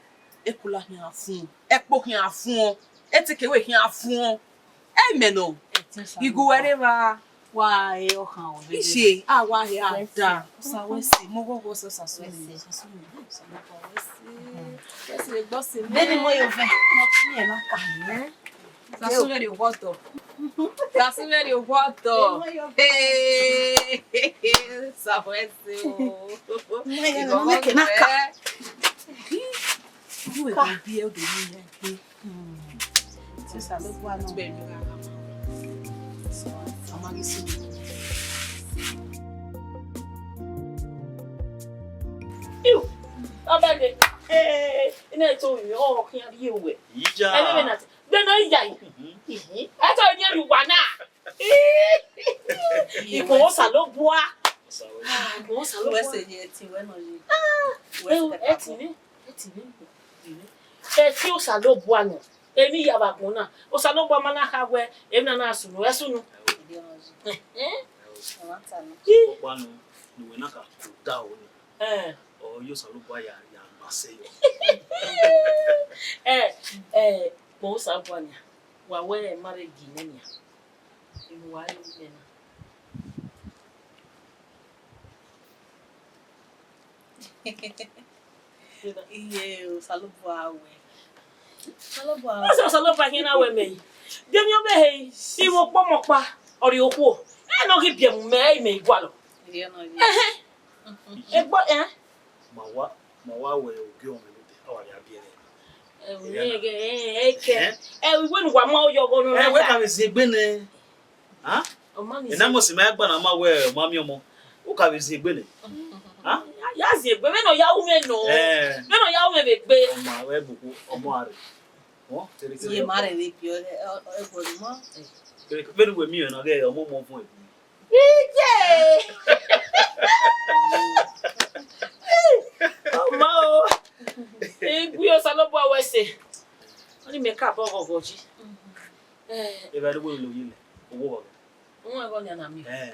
Ekola khian fuọn. Ẹkpo khian fuọn. Eteke wẹ khian fuọn. Ẹ mẹ nọ. Ẹ, te sa igu wẹ rre evba. Wa he ọkhan o, Ishe, a wa he a da. Sa wẹ sẹ, mọ ghọghọ sẹ, sa sẹ. Wẹ sẹ, sa sẹ, sa sẹ, wẹ sẹ. Wẹ sẹ, gbọ sẹ. Beni mo yo vẹ, mo ti yẹn na ka. Sa sẹ vbe rhie owa otọ. Sa sẹ vbe rhie owa otọ. Ee, sa wẹ sẹ o. Mo yẹn na, mo ke na ka. Ighọghọ wẹ. Ka. Ka. Ka. Osanobua nọ. Iu, ọbẹghe. Ee, ina eto mi, ọ khian rhie ruẹ. Ija. Ẹmwẹ na, gbe nọ iya yi. Mhm. Ihi. Ẹto ni ru wa na. Ikun Osanobua. Osa wẹ. Ah, ikun Osanobua. Wẹ sẹ ye ẹtin wẹ nọ ye. Ah, wẹ sẹ ẹ ti kakabọ. Ni. Ẹ ti vbe, ẹ ti Osanobua nọ, emwi ya vbe agbọn na, Osanobua ma na kha wẹ emwi na na sunu, ẹ sunu. Ẹhẹn. Ọmwa ta nọ. Ọkpa nọ, ne uwẹ na ka kota ro ni. Ẹn. Ọ ye Osanobua ya, ya gba sẹ yọ. Ẹ, ẹ, kpọ Osanobua nia, wa wẹ ma rre gi nẹ nia, emwi wa rre nẹ na. Iye Osanobua wẹ. Osanobua wẹ. Ese Osanobua khian na wẹ mẹ yi. De emwi ọvbehe yi, ivbi okpọmọkpa, ọ rrie okhuo. Ẹ ne ọ ghi biẹ mu mẹ, ẹ i mẹ i gualọ. Iye nọ ye. Ẹhẹn. Egbe, ẹn? Ma wa, ma wa wẹ ogie ọmọ ẹvbo dẹ, a wa rhie biẹ ẹre. Ẹ, wẹ ghẹ, ẹ, ẹ, ẹ, kẹ. Ẹ? Ẹ, wẹ ne uwa ma yọ ọghọ nọ. Ẹ, wẹ ka vbe zin egbe nẹ. Hàn? Ọ ma ni zin. Ena mọ si ma gba na ma wẹ ọ ma miẹn ọmọ. U ka vbe zin egbe nẹ. Hàn? Ya, ya zin egbe, vbene ọ ya ru mwẹ nọ. Ẹ. Vbene ọ ya ru mwẹ vbe egbe. Ọ ma wẹ gbogbo, ọmọ a rre. Ọ, tere tere. Ye ma rre vbe egbe, ọ, ọ, ẹguẹ ne u ma. Tere, vbene uwẹ miẹn na ghẹ ọmọ ọmọ vuọn egbe. Ije! Ọmọ o. Egbe Osanobua wẹ sẹ. Ọni mẹ ka bọ ghọghọ yi. Ẹ. Evba ẹre wẹ lo ye lẹ, owo vbọ. Wọn ẹghọ nian na miẹn. Ẹ.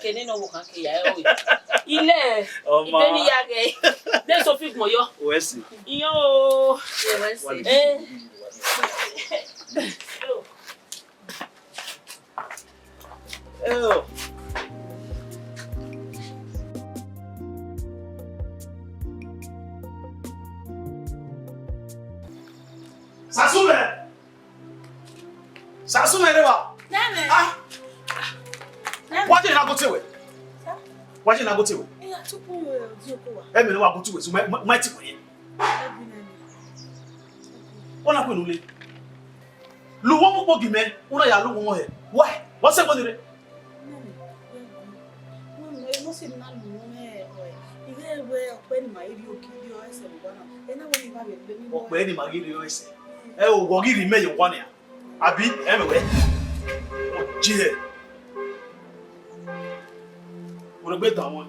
Kene ne ọ wo khan ke ya ẹre. Ilẹ. Ọmọ. Ibe ni ya ghẹ. De Sophie gbọn yọ. Wẹ sẹ. Iyọ o. Wẹ sẹ. Ẹ. Sasu mẹ. Sasu mẹ rre wa. Nẹmẹ. Ah. Nẹmẹ. Wa je na go te wẹ. Sa? Wa je na go te wẹ. Iya, tupu, eh, di oko wa. Ẹ mẹ ne wa go te wẹ, so ma, ma, ma ti wẹ. Ẹ bi nẹmẹ. Ọ na kue ne u le. Lu uwu ọmọ ukpo gi mẹ, u na ya lu uwu ọmọ hẹ. Wẹ, wa sẹ ẹbọ ni rre. Ọkpẹ ni ma ghi rhie ọre sẹ. Ẹ o, wọ ghi rhie imẹ ye owa nian. Abi, ẹ mẹ wẹ. Ọ je hẹ. Wẹ gbe dan wọn.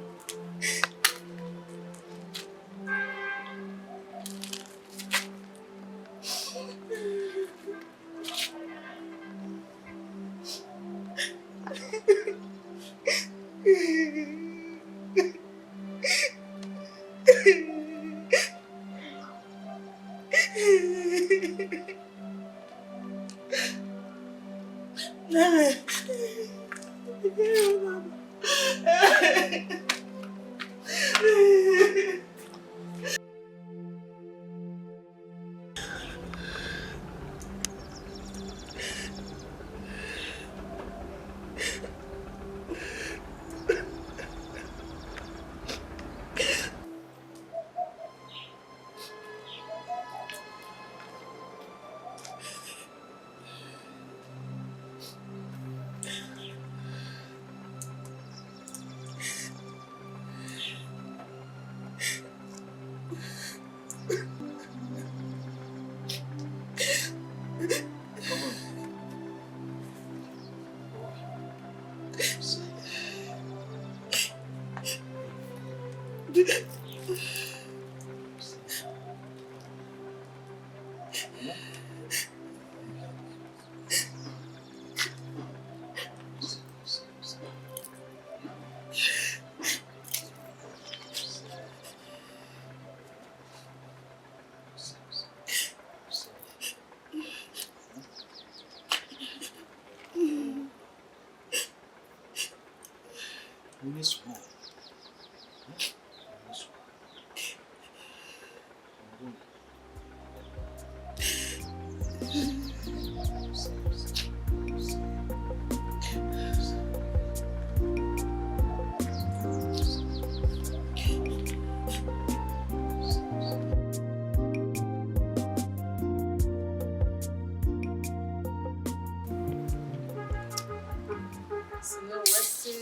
Sẹ wẹ sẹ,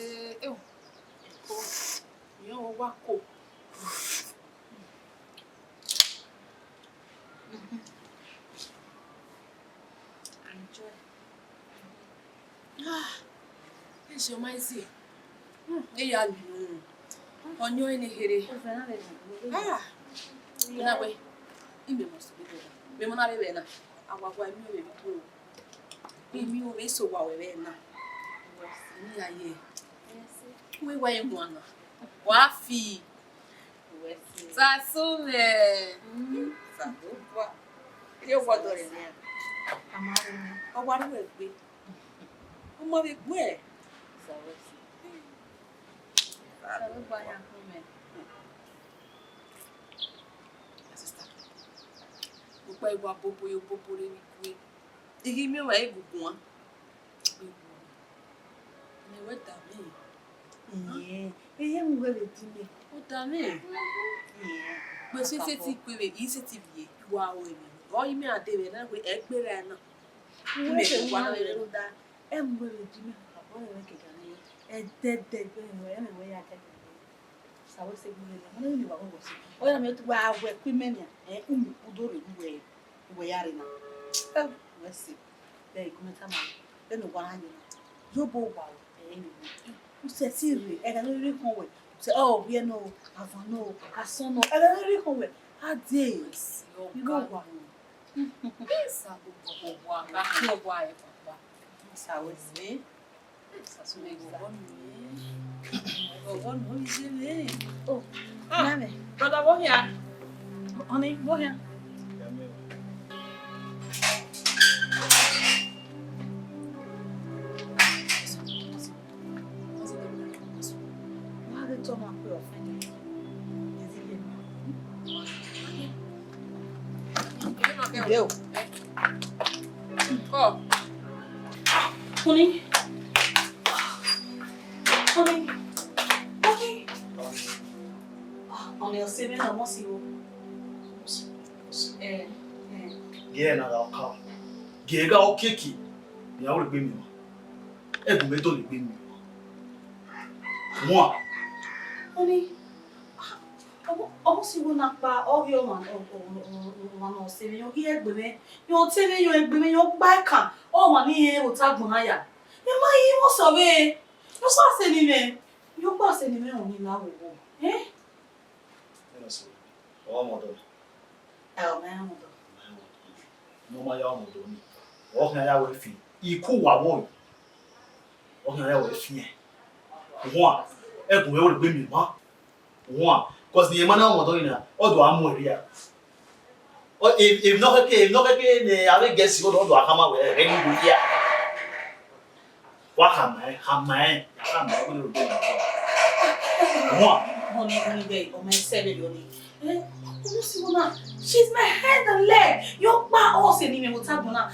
ewu, ko, iyẹn wẹ wa ko. Ah, ẹ ṣe ọ ma zie. Hmm, e ya lu. Ọyọn ẹne kherhe. Ah, na wẹ, imẹ must be there. Mẹ mọ na vbe vbe na. Awa wa mi ovbe vbe tuo. Mẹ miẹn ovbe eso wa wẹ vbe na. Eni ya ye. Uwẹ wa ye guan na. Wa fi. Sasu mwẹ. Sasu bua. Ye wọ dọrẹ nẹ. Ọ wa ru egbe. Ọ ma vbe gbe. Sasu bua ya kun mẹ. Sister, ukpa igua bobo ye obobo re ni kue. I ghi miẹn ọmwa egungun a. Ne wẹ da mẹ. Iyẹn, eye mu wẹ vbe di mẹ. U da mẹ. Iyẹn. Gbe sẹ sẹtin kue vbe, I sẹtin viẹ, wa ru ẹmwẹ. Ọ i mẹ a de vbe na wẹ ẹgbẹe ra na. Uwẹ vbe wa na vbe rhunmwuda, ẹ mu wẹ vbe di mẹ, abọ rẹ ke ga nẹ. Ẹdẹdẹ ẹgbẹe rẹ, ẹmwẹ wẹ ya dẹdẹ. Sa wẹ sẹ gbe na, ma ne wa wẹ wẹ sẹ. Ọ ya mẹ tu wa wẹ ku imẹ nian, ẹ, u mu kpu do rre uwẹ, uwẹ ya rre na. Ẹ, wẹ sẹ. Bẹ I gu mẹ tama, vbene uwa na yan na, yobọ uwa o, ẹ, ẹ, u sẹtin rre, ẹghẹ ne ọ rhirhi khọn wẹ, u sẹ, ọ, rhiẹ nọ, avan nọ, asọn nọ, ẹghẹ ne ọ rhirhi khọn wẹ, a dee, I ghe uwa o. Sa gbogbo uwa, gha khin uwa, ẹ, papa. Sa wẹ sẹ. Oh, mami. Brother, vbọ hia? Honey, vbọ hia? Wa ghi tọ ma kue ọfẹn nẹ. Ẹ o. Kọ. Honey. Honey. Honey. Honey, ọse mwẹ na, ọmọ si o. Eh, eh. Gie na gha ọka. Gie gha ọkiekie. Ya wẹ gbe mi ma. Ẹgun mẹ do le gbe mi ma. Wan. Honey. Ọmọ, ọmọ si wo na kpa, ọ ghi ọmwa, ọ, ọ, ọ, ọ, ọmwa ne ọ sẹ mwẹ, ọ ghi egbe mwẹ, ọ te mwẹ, ọ egbe mwẹ, ọ gba ẹkan, ọmwa ne irẹn vbe ota agbọn na ya. Ẹ ma yi mwẹ sẹ vbe, ọ gba sẹ ne imẹ, ọ gba sẹ ne imẹ, ọ ni la wo wo. Eh? Ẹ na sẹ, ọ mọ dọ. Ẹ, ọ ma ya mọ dọ. Ne ọ ma ya mọ dọ ni. Ọ khian ya wẹ fi, iku wa wọ. Ọ khian ya wẹ fi. Wan, ẹgun mwẹ wo le gbe mi ma. Wan, cause ne ima na mọ dọ ni na, ọ do a mu ẹre ya. Ọ, e, emwi ne ọ khẹke, emwi ne ọ khẹke ne avbe Gẹsi, ọ do, ọ do a khama wẹ, ẹre ni do ya. Wa khama ẹn, khama ẹn, khama ẹn, wẹ ne ọ do na. Wan. Honey, honey, babe, ọ ma sẹ vberriọ ni. Eh, ọmọ si wo na, she's my hand and leg. Yọ kpa ọse ne imẹ vbe ota agbọn na.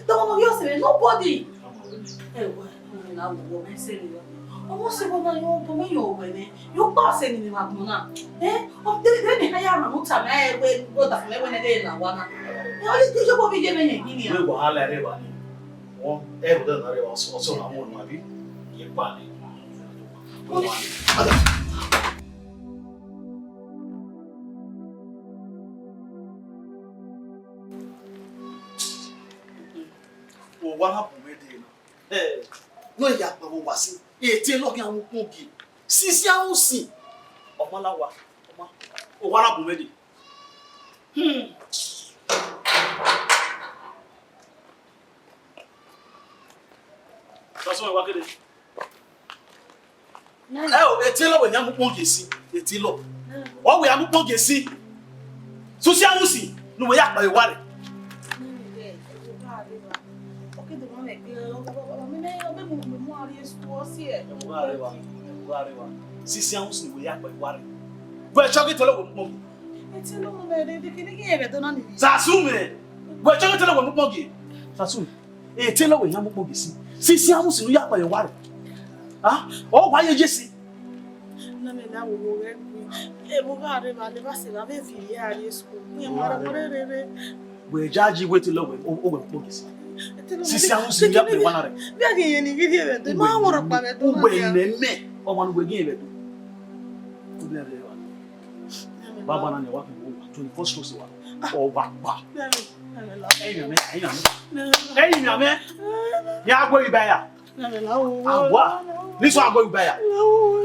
Dọmọ yọ sẹ mwẹ, nobody. Ẹ wa, na wo, wo mẹ sẹ ni. Ọmọ si wo na, yọ bọ mẹ yọ wẹ mwẹ. Yọ kpa ọse ne imẹ vbe agbọn na. Eh, ọ de de mẹ ha ya rhan ota mẹ, ẹ wẹ, wo da mẹ wẹ ne de la wa na. Ẹ, ọ ye, ye, ye, wo bi ye mẹ yẹn gini a. Wẹ wahala rẹ wa ni. Wọn, ẹ wo da na rẹ wa, ọsọ, ọsọ na mu nu abi. Ye pa ni. Honey. Owa na bu mwẹ dee na. Eh, nọ ya kpa vbe owa sin. Ete lọghe ahun ukpọn gie. Sisi ahun sin. Ọ ma la wa. Owa na bu mwẹ dee. Hmm. Sasun, wa kede. Ẹ o, e tailor wẹ ne a mu ukpọn gie sin, e tailor. Ọ wẹ a mu ukpọn gie sin. Susi amusin ne uwẹ ya kpa vbe owa rẹ. Sisi amusin ne uwẹ ya kpa vbe owa rẹ. Wẹ chọghe tailor wẹ mu ukpọn gie. Sasun mẹ. Wẹ chọghe tailor wẹ mu ukpọn gie. Sasun. E tailor wẹ ne a mu ukpọn gie sin. Sisi amusin ne u ya kpa vbe owa rẹ. Ah, ọ wa ye ye sin. Na mẹ na wo wo rẹ gbe. E mo gha rre evba, ne evba sẹ evba vbe viọ ivbi a rrie school. Wẹ ma rre rre rre. Wẹ ja ji wẹ tailor wẹ, o, o wẹ mu ukpọn gie sin. Sisi amusin ne u ya kpa vbe owa na rẹ. Vbe a ghi yẹn ne ivbi rhie vbe do, ma wọ rhọkpa vbe do. Uwẹ nẹ mẹ, ọmwa ne uwẹ ghi vbe do. Uwẹ rre evba. Baba na ni wa khin wo twenty-four strokes wa. Ọ wa kpa. Ẹyin mẹ, ẹyin mẹ. Ẹyin mẹ. Ya gbe iba ya. Awa. Ni so agbe iba ya.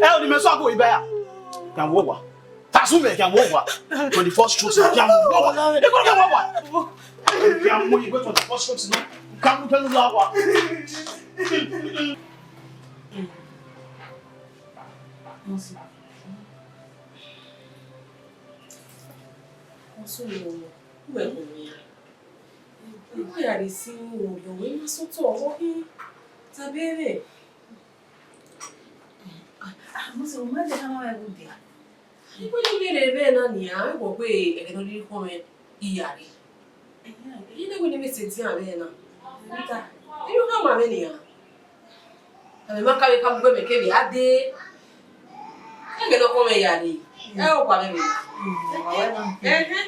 Ẹ o ni mẹ so agbe iba ya. Kan wo wa. Tasun mẹ kan wo wa. Twenty-four strokes kan wo wa. E ko kan wo wa. Kan mu igbe twenty-four strokes no. Kan mu kẹnu la wa. Ọsẹ ọmọ, uwẹ kò rin a. Uwẹ ya rhie sin vberriọ, wẹ ma sẹ otọ ọvbokhan tama mwẹ. Mose, u ma dẹ khama mwẹ ẹghẹ ude. Iwẹ ne u rre vbe na nian, wẹ wẹ ẹghẹ ne ọ rhirhi khọn mwẹ iyare. Iye ne wẹ ne mẹ sẹ edian vbe na. Rita, I ru khama mwẹ nian. Amẹ ma ka vbe ka mu gbe mẹ kevbe a dee. Ẹghẹ ne ọ khọn mwẹ iyare. Ẹ o gba mwẹ vbe na. Ẹhẹn. Ẹhẹn.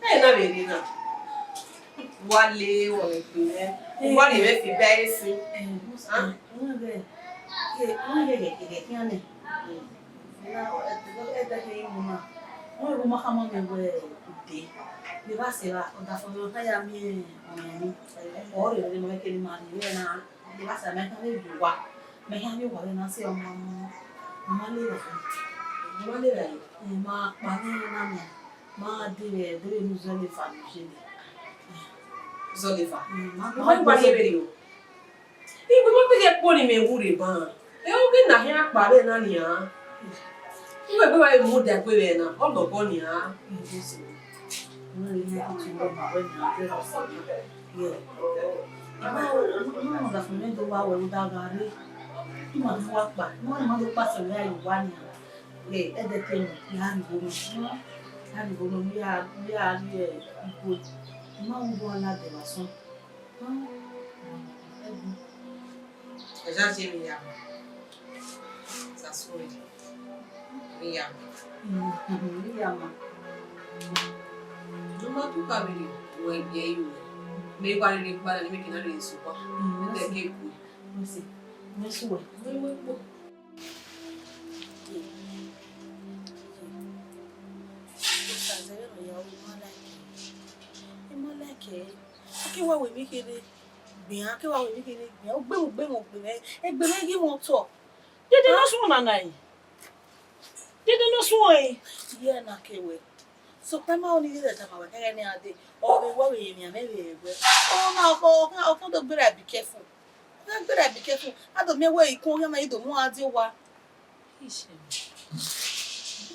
Ẹ na vbe rre na. Wa le wọ vbe kpe mwẹ. Wa rhie mwẹ fi ba ẹre sin. Ẹhẹn. Ẹhẹn. Ẹdẹ khin na, wẹ ru ma khama mwẹ wẹ ude, ne evba sẹ evba, ọdafẹn ne ọ na ya miẹn ọmọ ni, ọ rre ne ma kere ma rhie na, ne evba sẹ evba, mẹ khian vbe rrie owa, mẹ khian vbe owa vbe na sẹ ọmọ, ma ma le evba, ma ma le evba, ma kpa nẹ na mẹ, ma de vbe, de vbe ne Zọlẹfa ne ọ ye nẹ. Zọlẹfa? Mm, ma, ma kpa nẹ vbe rrie o. Iwẹ ma kpeghiẹ kpọnmwẹ mwẹ vbe urre ban. Ẹ, oghẹ na khian kpa vbe na nian. Uwẹ gbe wa mudia gbe vbe na, ọ lọbọ nian. Ima do wa wẹ uda gha rre. Ima do wa kpa, ima ma do kpa sẹ vbe a ye owa nian. Ẹ, ẹdẹ te mu, ya rhie igho nọ. Ya rhie igho nọ, ya, ya rhie igho. Ima wu do a ladian vbe asọn. Ẹja je emwi ya ma. Sasu rẹ, emwi ya ma. Emwi ya ma. Ne ọ ma tu ka vberriọ, wẹ biẹ iro. Mẹ wa rere kpa na, ne mẹ ke na rere sokpan. Ẹdẹ ke ku. Mẹ si, mẹ si wẹ. Mẹ wẹ kpo. Osa zẹvbe nọ ya, I ma like. I ma like. A ke wa wẹ emwi kherhe gbe iran, a ke wa wẹ emwi kherhe gbe iran. Ugbẹmwẹ, ugbẹmwẹ, ugbẹmwẹ, egbe mwẹ ghi mwẹ otọ. Dede ne ọ suẹn ọna na rin. Dede ne ọ suẹn ọnrẹn. Iye na ke wẹ. Sokpan ma ọni ghi tama wẹ kẹghẹ ne a dee. Ọ vbe wẹ vbe emwi amẹ vbe ẹguẹ. Ọ ma, ọ, ọ, ọ do gbera be careful. Ọ do gbera be careful. A do miẹn wẹ ikun ọghe ma i do mu a die owa. Ishẹ.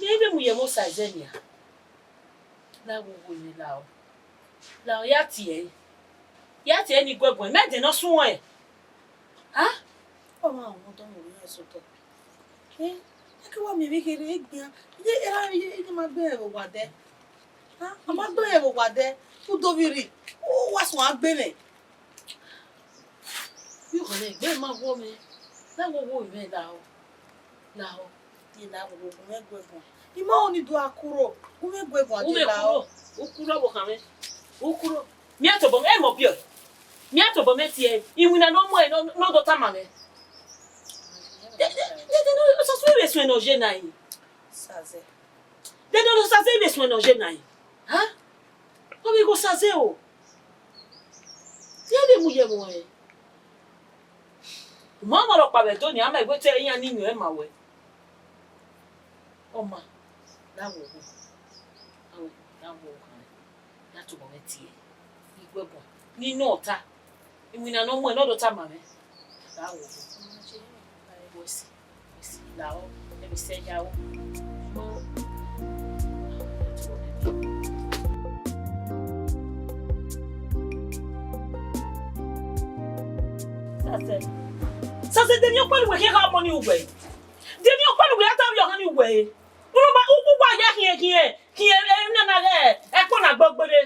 Mẹ vbe mu ye vbe Osa ẹzẹ nia. La wo wo ye la o. La o ya tie ẹre. Ya tie ẹre ne I guẹguẹ. Mẹ dẹ ne ọ suẹn. Ha? Ọ ma wọn dọ mu ye sotọ. Eh, eke wa miẹn vbe kherhe egbe a. Ye era ye, ye ma gbe ẹre vbe owa dẹ. Ha? A ma gbe ẹre vbe owa dẹ. U do vbe rri. U wa suẹn a gbe mwẹ. Vbe ọkhọ nẹ, egbe ma wọ mwẹ. Na wo wo mwẹ la o. La o. Ye la wo wo mwẹ guẹguẹ. I ma ọni do a kuro. U mwẹ guẹguẹ de la o. U kuro, u kuro vbe okhan mwẹ. U kuro. Miẹn tobọ mwẹ, ẹ mọ biẹ. Miẹn tobọ mwẹ tie. Iwinna ne ọ mu ẹre, ne ọ, ne ọ do tama mwẹ. Dede, dede, dede, ne Osaze vbe suẹn ne ọ ye na yi. Osaze. Dede ne Osaze vbe suẹn ne ọ ye na yi. Ha? Ọ vbe ghe Osaze o. Te vbe mu ye ẹmwẹ ọnrẹn. U ma mwẹ ọkpa vbe Ẹdo nia, a ma wẹ te iran ni yọn ẹn ma wẹ. Ọ ma, la wọ ohu, a wẹ, la wọ ohu, ya tobọ mwẹ tie, I gu ẹbọ, ne I nọ ọta, iwinna ne ọ muẹn ne ọ do tama mwẹ, la wọ ohu. Wẹ si, wẹ si, la ọ, ẹmwẹ sẹ ya o. Sase, Sase, de emwi ọkpa ne uwẹ khian kha ọmọ ni uwẹ? De emwi ọkpa ne uwẹ ya ta ovbi ọhan ni uwẹ? Unu ma, u, u wa ya khian, khian, khian, eh, na na ghẹ, ẹkpo na gbe gberre.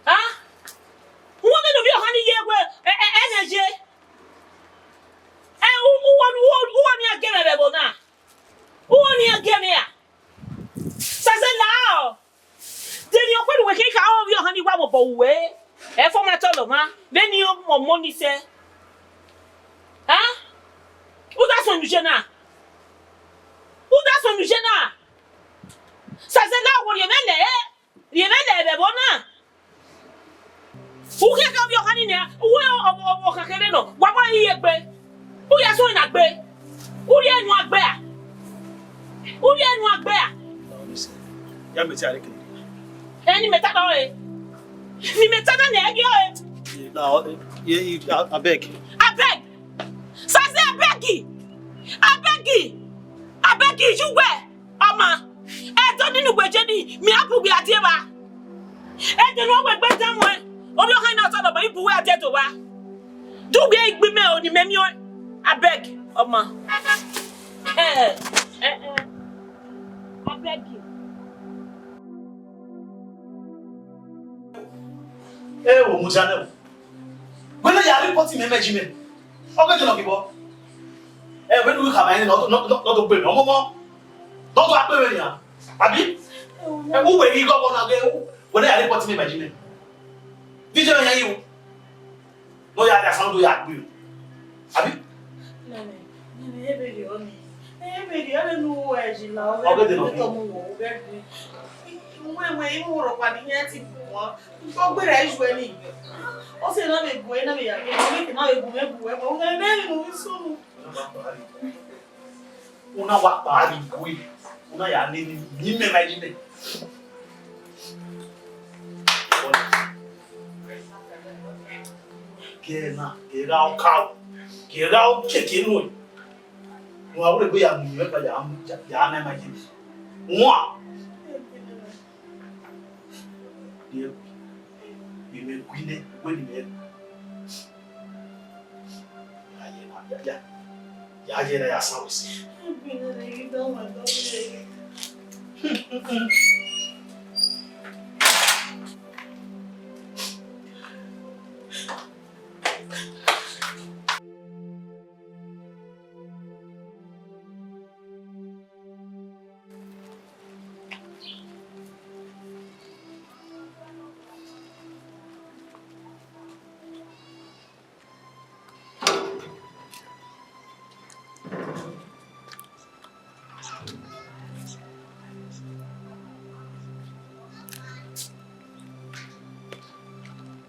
A? Uwẹ vbene ovbi ọhan ni ye wẹ, ẹ, ẹ, ẹ nẹ ye. Ẹ, u, u, u, u, uwẹ ne iran gie mwẹ vbe ẹvbo na. Uwẹ ne iran gie mwẹ ra? Sase la ọ. De emwi ọkpa ne uwẹ khian kha ovbi ọhan ni wa vbe obọ uwẹ? Ẹ fọ ma tọlọ mwa, vbene ọmọ ni sẹ. A? U da sunu ye na? U da sunu ye na? Sase la, wo rhie mwẹ lẹ, rhie mwẹ lẹ vbe ẹvbo na. U khian kha ovbi ọhan ni nian, uwẹ ọ, ọ, ọ, ọ kha kherhe nọ, wa wa i ye egbe. U ya sunu na gbe. U rhie enu a gbe a? U rhie enu a gbe a? Ya mẹ tie a rre kene. Eni mẹ ta dọ re. Ni mẹ ta na nẹ, ẹ gi ọre. Na, ọ, ye, ye, a, abeg. Abeg. Sase, abeg. Abeg. Abeg, you where? Ọma, ẹdẹ ọnii ne uwẹ je nii, mẹ a bu uwẹ a die evba. Ẹdẹ ne ọ wẹ egbe dan muẹn, ovbi ọhan na tọlọ ma, I bu uwẹ a die ẹdẹ owa. De uwẹ gbe mẹ o, ne imẹ miẹn ọẹn. Abeg, ọma. Eh, eh, eh. Abeg. Ẹ wo, mudia nẹ o. Wẹ ne ya report mẹ, mẹ ji mẹ. Ọ ghe te nọ ghi bọ. Ẹ, vbene u khama ẹre nọ, nọ, nọ, nọ do gbe mẹ, ọmọmọ. Nọ do gbe mẹ nian. Abi? Ẹ, u wẹ ghi gọbọ na ghe, wẹ ne ya report mẹ, mẹ ji mẹ. Vidio yan yi o. Nọ ya dia san do ya gbe o. Abi? Nene, nene, ebe rriọ ni. Ebe rriọ, ebe ne u ru ẹre la, ọ ghe te nọ ghi bọ. Uwẹ, uwẹ, I mu rhọkpa ne I yan ẹtin bu wan. Ọ gberra ijuẹ ni. Ọ sẹ na vbe gu ẹre na vbe ya gbe, ọ vbe ke na vbe gu mwẹ bu ẹbọ. Uwẹ mẹ ni mu sunu. Una wa kpa ri gue. Una ya nene ni mẹ ma yi mẹ. Ke na, ke gha ọka o. Ke gha ọkiekie nuẹn. Wa wẹ egbe ya mu yẹn ka ya, ya, ya na ma yi. Wan. Ye, ye mẹ gui nẹ, wẹ ne mẹ. Ya ye na, ya, ya. Ya ye na, ya sa wẹ si.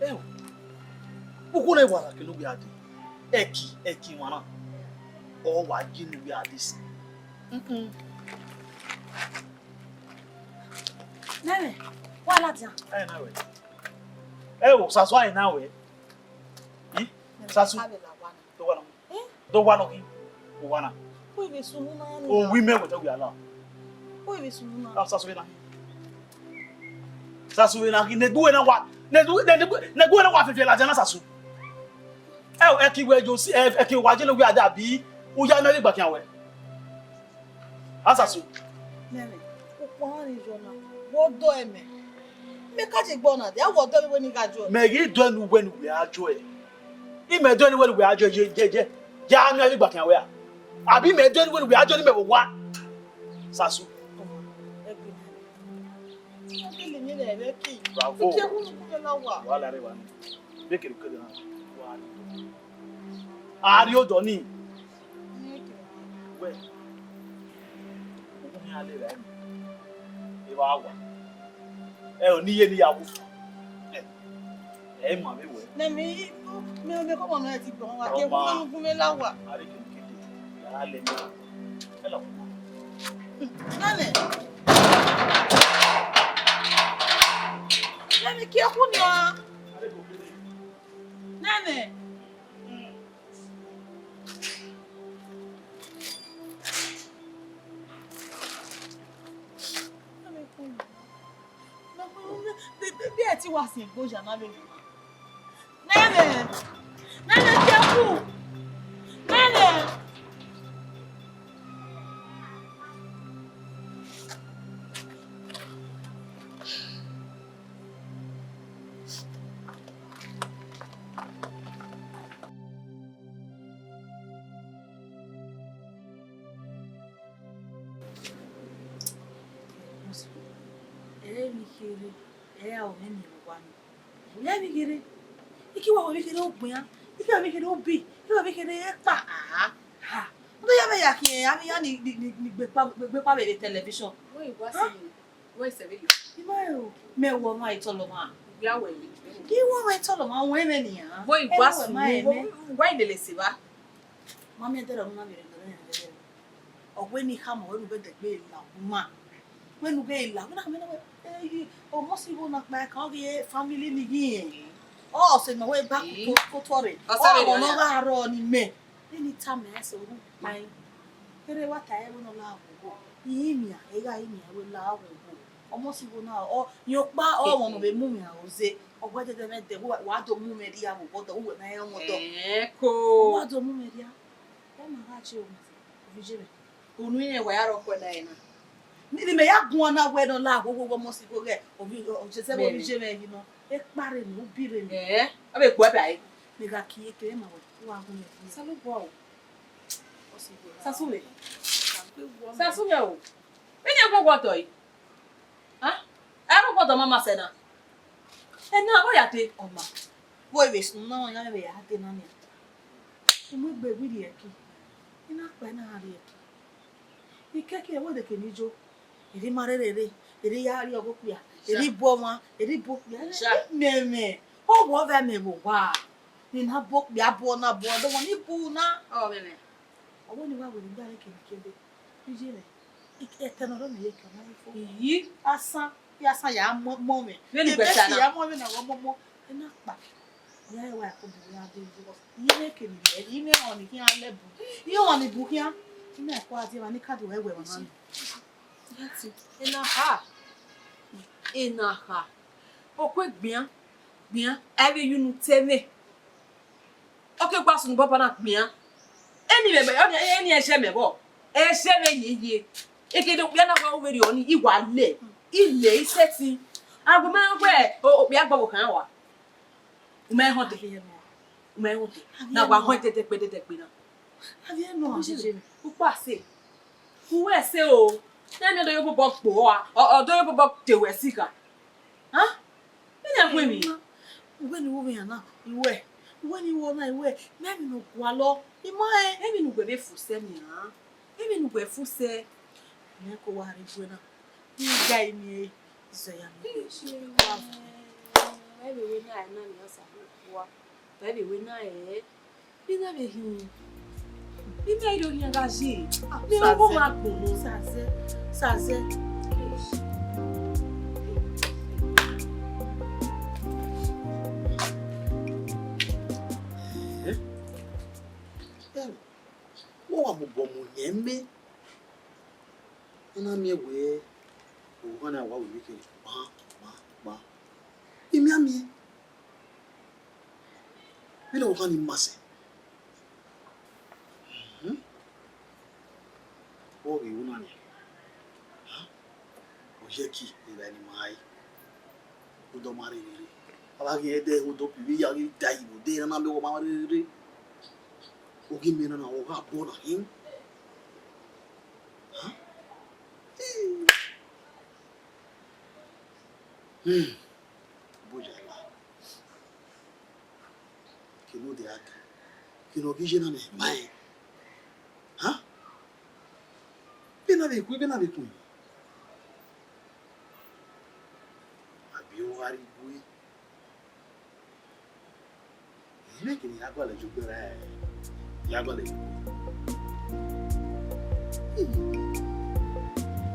Ẹo, ukhun ne wa ra kene uwẹ a dee, ẹki, ẹki emwa na, ọ wa ye ne uwẹ a dee sẹ. Mm-mm. Nene, wa ladian. Ẹ na wẹ. Ẹ o, Sasu, ẹ na wẹ. Ih, Sasu. Ave la wa na. Do wa na. Eh? Do wa na, ih. Do wa na. Ko ive sunu na ni. O wi mẹ wẹ tẹ wi ala. Ko ive sunu na. Ah, Sasu vbe na. Sasu vbe na, ne gbuwe na wa. Ne gbuwe, ne gbuwe, ne gbuwe na wa fẹfẹ ladian na, Sasu. Ẹ o, ẹ ki wẹ jo si, ẹ, ẹ ki wa je ne wi ada bi. U ya mẹ vbe gba khian wẹ. Asasu. Mẹmẹ, ukpọn ọnrẹn yọ na, vbe ọdọ ẹmẹ. Mẹ ka je gbe ọna dia, wẹ ọdọ ẹmẹ wẹ ne I gha jọ. Mẹ ghi dọ ẹnu wẹ ne uwẹ a jọ ẹ. I mẹ dọ ẹnu wẹ ne uwẹ a jọ ẹ, ye, ye, ye. Ya miẹn avbe igbakian wẹ a. Abi mẹ dọ ẹnu wẹ ne uwẹ a jọ ne mẹ vbe owa. Sasu. Bravo. Wàhálà rẹ wà ní. Bẹ́ẹ̀ kẹ̀lẹ́ kẹ̀lẹ́ náà. A ri odọ nii. Wẹ, ohun ne iran lele ẹre, evba wa. Ẹ o, ne iye ne ya wu. Ẹ, ẹ ma vbe wẹ. Nẹ mi, mi, mi kọ mọ nẹ ti gbọn wa ke gun gun me la wa. A re kele kele. Ya le mi. Hello. Nene. Nene, kie khu nian. Nene. Bi ẹ ti wa sin egbe oya na vbe. Nene, nene, kie khu. Nene. Ẹ i vbe kherhe, ẹ i ra ọmọ ne owa nọ. Ẹ i vbe kherhe. I ke wa wẹ vbe kherhe ogbian, I ke wa vbe kherhe ubi, I ke wa vbe kherhe ekpa. Ah, ha. Ọ do ya vbe ya khian avbe iran ni, ni, ni, ni gbe ekpa, gbe ekpa vbe television. Wẹ i wa sẹ emwi, wẹ i sẹ vberriọ. I ma rẹn o, mẹ wẹ ọmwa etọlọ ọmwa. Wia wẹ yi. I wẹ ọmwa etọlọ ọmwa, wẹ mwẹ nian. Wẹ i wa sẹ emwi, wẹ i lele sẹ evba. Ma miẹn ẹdẹrẹ ọmwa na vbe rre nọ, ọ wẹ ne I khama wẹ ne u vbe dẹgbe la uma. Wẹ ne u ghe la, wẹ na khama wẹ, eh, ọmọ si igho na kpa ẹkan, ọ ghi family ni ghi rẹn. Ọ sẹ ma wẹ ba ko to rre. Ọ sẹ vberriọ ọmọ nọ gha rrọọ ne imẹ. Vbene I tama ẹn sẹ, ọ ru kpain. Erha wa ta ẹre wẹ ne ọ la ghoho. I miẹn, I gha i miẹn wẹ la ghoho. Ọmọ si igho na, ọ, rẹn ọkpa, ọ, ọmọ ne ọ vbe mu mwẹ aro ze. Ọ wẹ dẹdẹ mwẹ dẹ, wa do mu mwẹ rhia vbe obọ dọ, uwẹ ma rẹn ọmọ dọ. Ẹko. Wa do mu mwẹ rhia. Ẹ ma gha je o, ovbi iye mwẹ. Unu iran wa ya rọ kue na ẹre na. Ni, ni mẹ ya guan na wẹ ne ọ la wo, wo, wo, ọmọ si igho ghẹ, ovbi, ọ, ọ, Joseph, ovbi iye mwẹ yi nọ. Ekpa rre nọ, ubi rre nọ. Ẹ, ọ vbe kpo ẹbẹ ẹre. Mẹ gha kie kere ma wẹ, u wa gun mẹ. Salu bọ o. Ọ si igho. Sasu mwẹ. Sasu mwẹ o. Vbene ẹ gu wọ dọ yi. Ah, ẹ ru wọ dọ mama sẹ na. Ẹ na, ọ ya dee, ọ ma. Vbe ọ vbe sunu na, ọ ya vbe ya dee na nia. Mu egbe vbe rhie ẹki. I na kpa, I na rhie ẹki. Ikẹki ẹvbo deke ne I yo. Erha ima rherhe rre, erha I ya rrie ọghe okpia, erha I bu ọmwa, erha I bu okpia. Sha. Mẹ, mẹ, ọ wẹ ọ vbe mẹ vbe owa. Ne I na bu okpia, bu ọna, bu ọdọ, ọmwa ni bu na. Ọ vbe mẹ. Ọ wẹ ne I wa werriẹ gha rre kevbe kevbe. Iye mwẹ, ẹtẹ ne ọ rre mẹ ye ke ọna ye fo. Iyi. Asan, ya asan ya mọ, mọ mwẹ. Vbene u gbẹta na. Ya mọ mwẹ na, wẹ mọ mọ. Ena kpa. Ya wa ko bi ya de because iye mwẹ ke ni lẹ, iye mwẹ ọni khian lẹ bu. Iye ọni bu khian. Ena ko a die ma ni ka do wẹ wẹ ma na. Ena ha. Ena ha. Okue gbian, gbian, a vbe ye unu te mwẹ. Ọ ke gua sunu bọbọ na gbian. Eni vbe, eni, eni ẹzẹ mẹ vbọ? Ẹzẹ mwẹ ye ye. Eke ne okpia na wa ru vberriọ ni, I wa lẹ. I lẹ, I sẹtin. A gu ma wẹ, o, okpia gbọvbokhan wa. U ma họn dẹ. U ma họn dẹ. Na wa họn dẹdẹgbe, dẹdẹgbe na. Avie nọ, avie nọ. Ukpa sẹ. Uwẹ sẹ o. Nene ọ do ye obobọ gbe uwa. Ọ, ọ do ye obobọ te wẹ sikha. Hàn? Vbene a gu emwi. Uwẹ ne I ru vbe iran na, I ru ẹe. Uwẹ ne I ru ọna, I ru ẹe. Mẹ emwi ne ọ gualọ, I ma rẹn. Emwi ne uwẹ vbe fu sẹ nian. Emwi ne uwẹ fu sẹ. Mẹ ko wa rre igue na. I gha miẹn ẹre, zẹ ya miẹn ẹre. Wa vu. Ẹ vbe wẹ na, ẹ na nian Osanobua. Ẹ vbe wẹ na, ẹ. Ina vbe hin. Ina iro hin gha ye. Ah, ne Sazẹ. Ọgọ ma gbọn nọ. Sazẹ, Sazẹ. Eh? Eh, wẹ wa mobọ mu yẹn mẹ. Ọ na miẹn wẹẹ, owa na wa wẹ vbe kherhe, kpa, kpa, kpa. I miẹn miẹn. Vbene ọvbokhan ni ma sẹ. Mhm. Ọ ghi ru na nian. Ha? Ọ ye ẹki, evba ni ma rae. Odọ ma rherhe rre. A wa ghi ẹdẹ odọ bi vbe ya ghi da iwo de na na mẹ wọ ma rherhe rre. Ogi mẹ na na ọ gha bọ na hin. Ha? Hmm. Boya la. Kene ọ dia dee, kene ọ ghi ye na mẹ ma rẹn. Ha? Vbene a vbe ku, vbene a vbe ku. Abi ọ gha rrie igue. Ẹ i vbe kene ya gualọ ye ugbẹn ra, ya gualọ ye ugbẹn.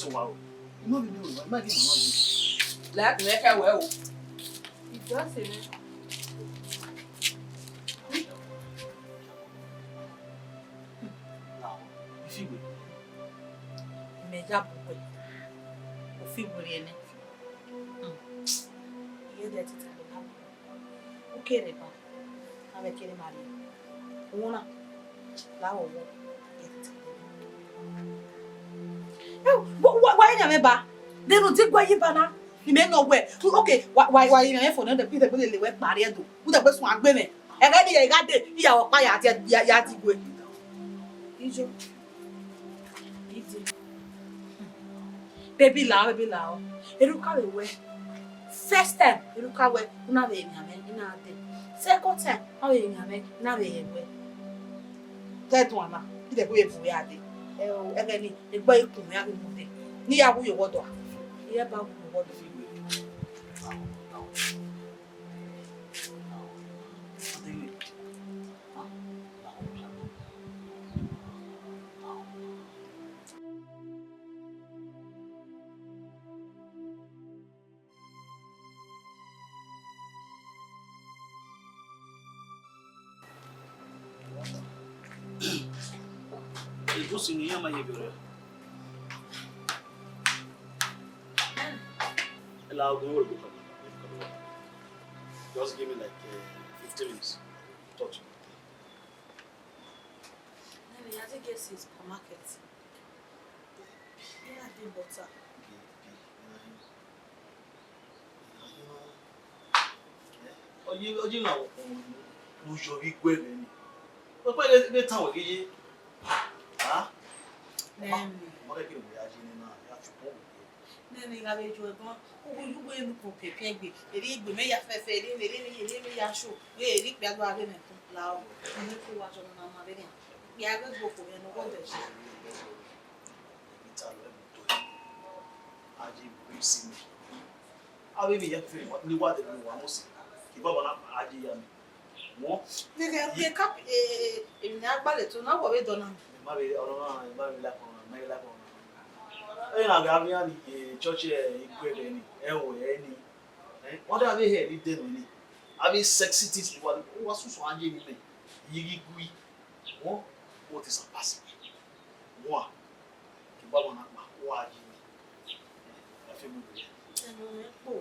sẹ owa ro. I ma vbe miẹn owa, I ma ghi mama vbe. Lẹ, mẹ kẹ wẹ o. Just a minute. Now, ifi wẹ. Mẹ ya bu wẹ. Ofi wẹ rẹ nẹ. Hmm. Iye dẹ titi lọ na. U kere ba, avbe kere ma rrie. Uhunmwu na, la wọ wọ, iye titi lọ. Eh, wa, wa, wa irian mwẹ ba. Then u di guẹ yi ba na. I mẹ nọ wẹ. Okay, wa, wa, wa irian mwẹ fo nẹ, u dẹ gbe lele wẹ kpa rrie do. U dẹ gbe suẹn gbe mwẹ. Ẹghẹ ne I gha dee, I ya vbe ọkpa ya tie, ya, ya di gue. Ijo. Ijo. Baby lao, baby lao. Eruka vbe wẹ. First time, Eruka wẹ, u na vbe emianmwẹ, I na dee. Second time, ọ vbe emianmwẹ, I na vbe hẹ wẹ. Te ẹdun ama, I dẹ gbe vbe bu ya dee. Ẹ o, ẹghẹ ni, egbe ikun mwẹ a ghi mu dee. Ne I ya wu ye owa ọdọ a. I ya ba wu ye owa ọdọ. Egusi ne iran ma ye vberriọ. Ela ogun wo. Just give me like uh, fifteen minutes. Talk to you. Nene, I dey get since supermarket. Yeah, I dey butter. Oyi, oyi na wo kun lu yo vi gbe ni. Pe pe le tan we geye. Ha? Nene. Mo ke kiri ya ji ni na, ya fi kun. Nene, I gha vbe ju ẹbọ, uwu uwu enu kun piẹpiẹ egbe, eri egbe mẹ ya fẹfẹ, eri eri eri eri ya sho, eri ikpia gba ghe mẹ kun la o. Unu ku wa jọ na ma vbe nian. Ikpia ghe gbe okhuo vbe ne ọ gọdẹ. Avbe emwi ya fẹfẹ ni wa de ne wa mose, ke baba na kpa aje ya mi. Wọ. Nigga, ke cup, eh, emwi ne a gbalẹ to na, wọ vbe dọ na. Ma vbe, ọnọ na, ma vbe like ọnọ, ma vbe like ọnọ. Ẹ na gha vbe iran ni, eh, church, eh, igue ẹghẹ ni, ẹ wẹ ẹ ni. Eh, wọ́n dá vbe hẹ ni dẹnu ni. Avbe sexy things ni wa, wa susu anje ni mẹ. Yi ghi gui. Wọ, what is a pass? Wọ, ke baba na kpa, wa yi ni. Eh, ẹ fi mu bi. Ẹnu rẹ kpo.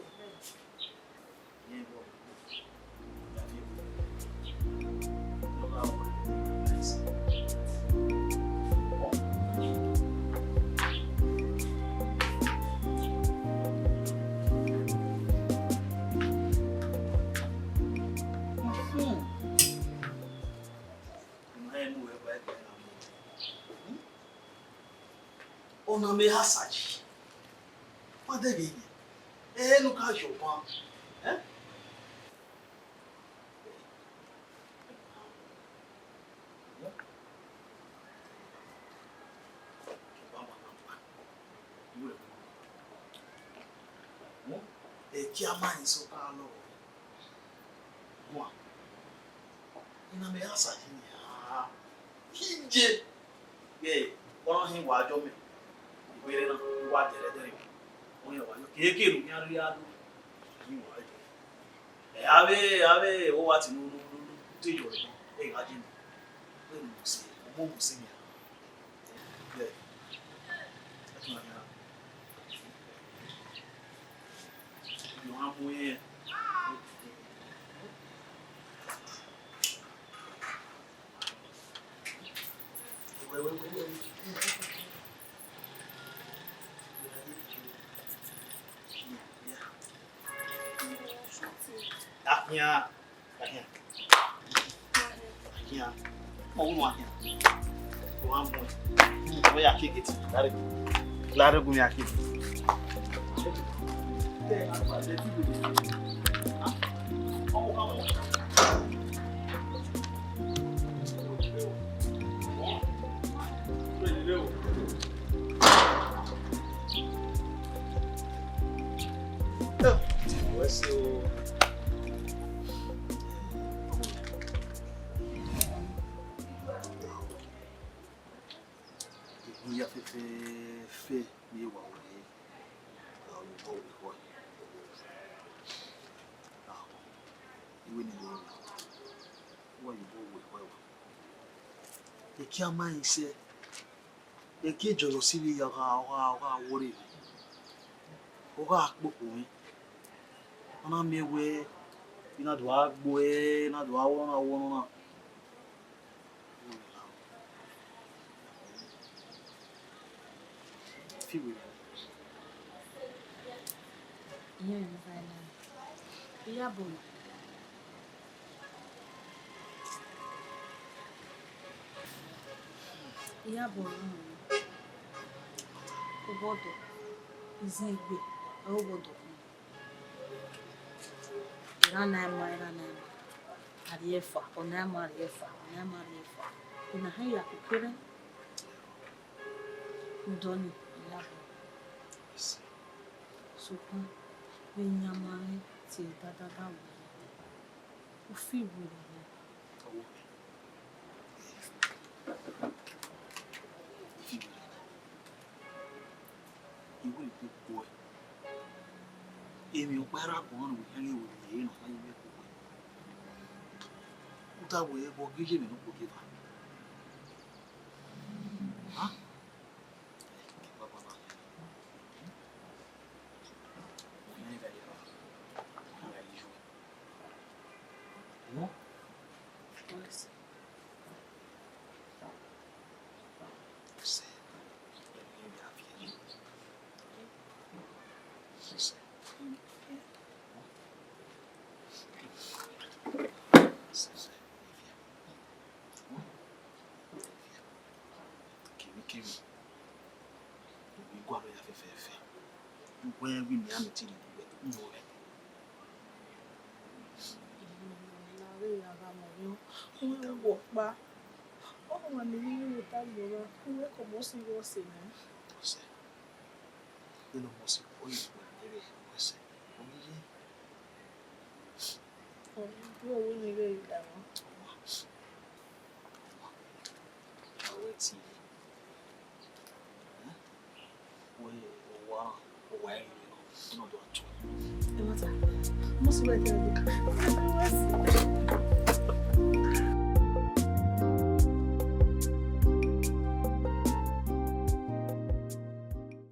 Ọna mẹ ha sa yi. Ma dẹghe yẹn. Ẹ nu ka yọ ọban. Eh? Ẹki a ma hin sẹ ọkan lọ. Guan. Ina mẹ gha sa yi nia. Iye. Ghẹ, ọna hin wa jọ mẹ. Iwere na, wa dẹrẹdẹrẹ. Ọna wa yo. Keke ru yan ria do. Ni wa yo. Ẹ, avbe, avbe, o wa ti nu, nu, nu, nu, te yọ rẹ. Ẹ gha je nọ. Wẹ mu se, ọmọ mu se nia. Ẹ, ẹ tuma nia. Yo ha mu yẹn. Ahian, ahian, ahian, ọghe unu ahian, ọ gha muẹn, ọ ya kie gate, la rre, la rre gu mẹ a kie gate. Iran fẹfẹfẹ ne wa wẹ, a, owa wẹ ekhọe. A, iwẹ ne I do na, wa ye obọ wẹ ekhọe wa. Ekia ma rẹn sẹ, ekia jọlọ sivbi ya, ọ gha, ọ gha, ọ gha wọrre, ọ gha kpokpo mwẹ. Ọ na miẹn wẹ I na do gha gbe ẹre, I na do gha wọ ọna, wọ ọna. Iyabọ, iyabọ, obọdọ, izẹn egbe, ẹ obọdọ. Erha na ima, erha na ima, a rhie ẹfa, ọna ima, a rhie ẹfa, ọna ima, a rhie ẹfa. Ena hẹ ya koko rẹ, udọ ni, iyabọ. Sokpan, vbe iyan ma rẹn tie dadada wẹ, u fi werriẹ. I wẹ egbe kpo ẹe. Emwi ọkpa erha agbọn ne uwẹ khian ghi wẹ ne ẹ i re ne ọ khian ye mwẹ koko ẹe. U ta wẹ vbe ọ ghi ye emwi ne u kpokpọ eva? Ha? Ke baba na khian. Ọ khian gha ye evba, ọ khian gha ye iyuẹ. Wọ? Kevbe kevbe, u ghi gualọ ya fẹfẹfẹ. U wẹ vbene iran ni te rhie uwẹ, u mọ mwẹ. Ọmwa ne I ghi vbe ta gbọn na, uwẹ ke ọmọ si ghe ọse nẹ. Ọse. Vbene ọmọ si, ọ ye wẹ ne ẹ vbe ọse. Ọ ghi ye. Ọ ghi wẹ ne I vbe rhie uwa. Ọmwa. Ọmwa. Ọ wẹ tie. Wẹ owa, owa ẹre nọ, nọ do a tu. Ẹ ma ta. Mo si wẹ kẹ.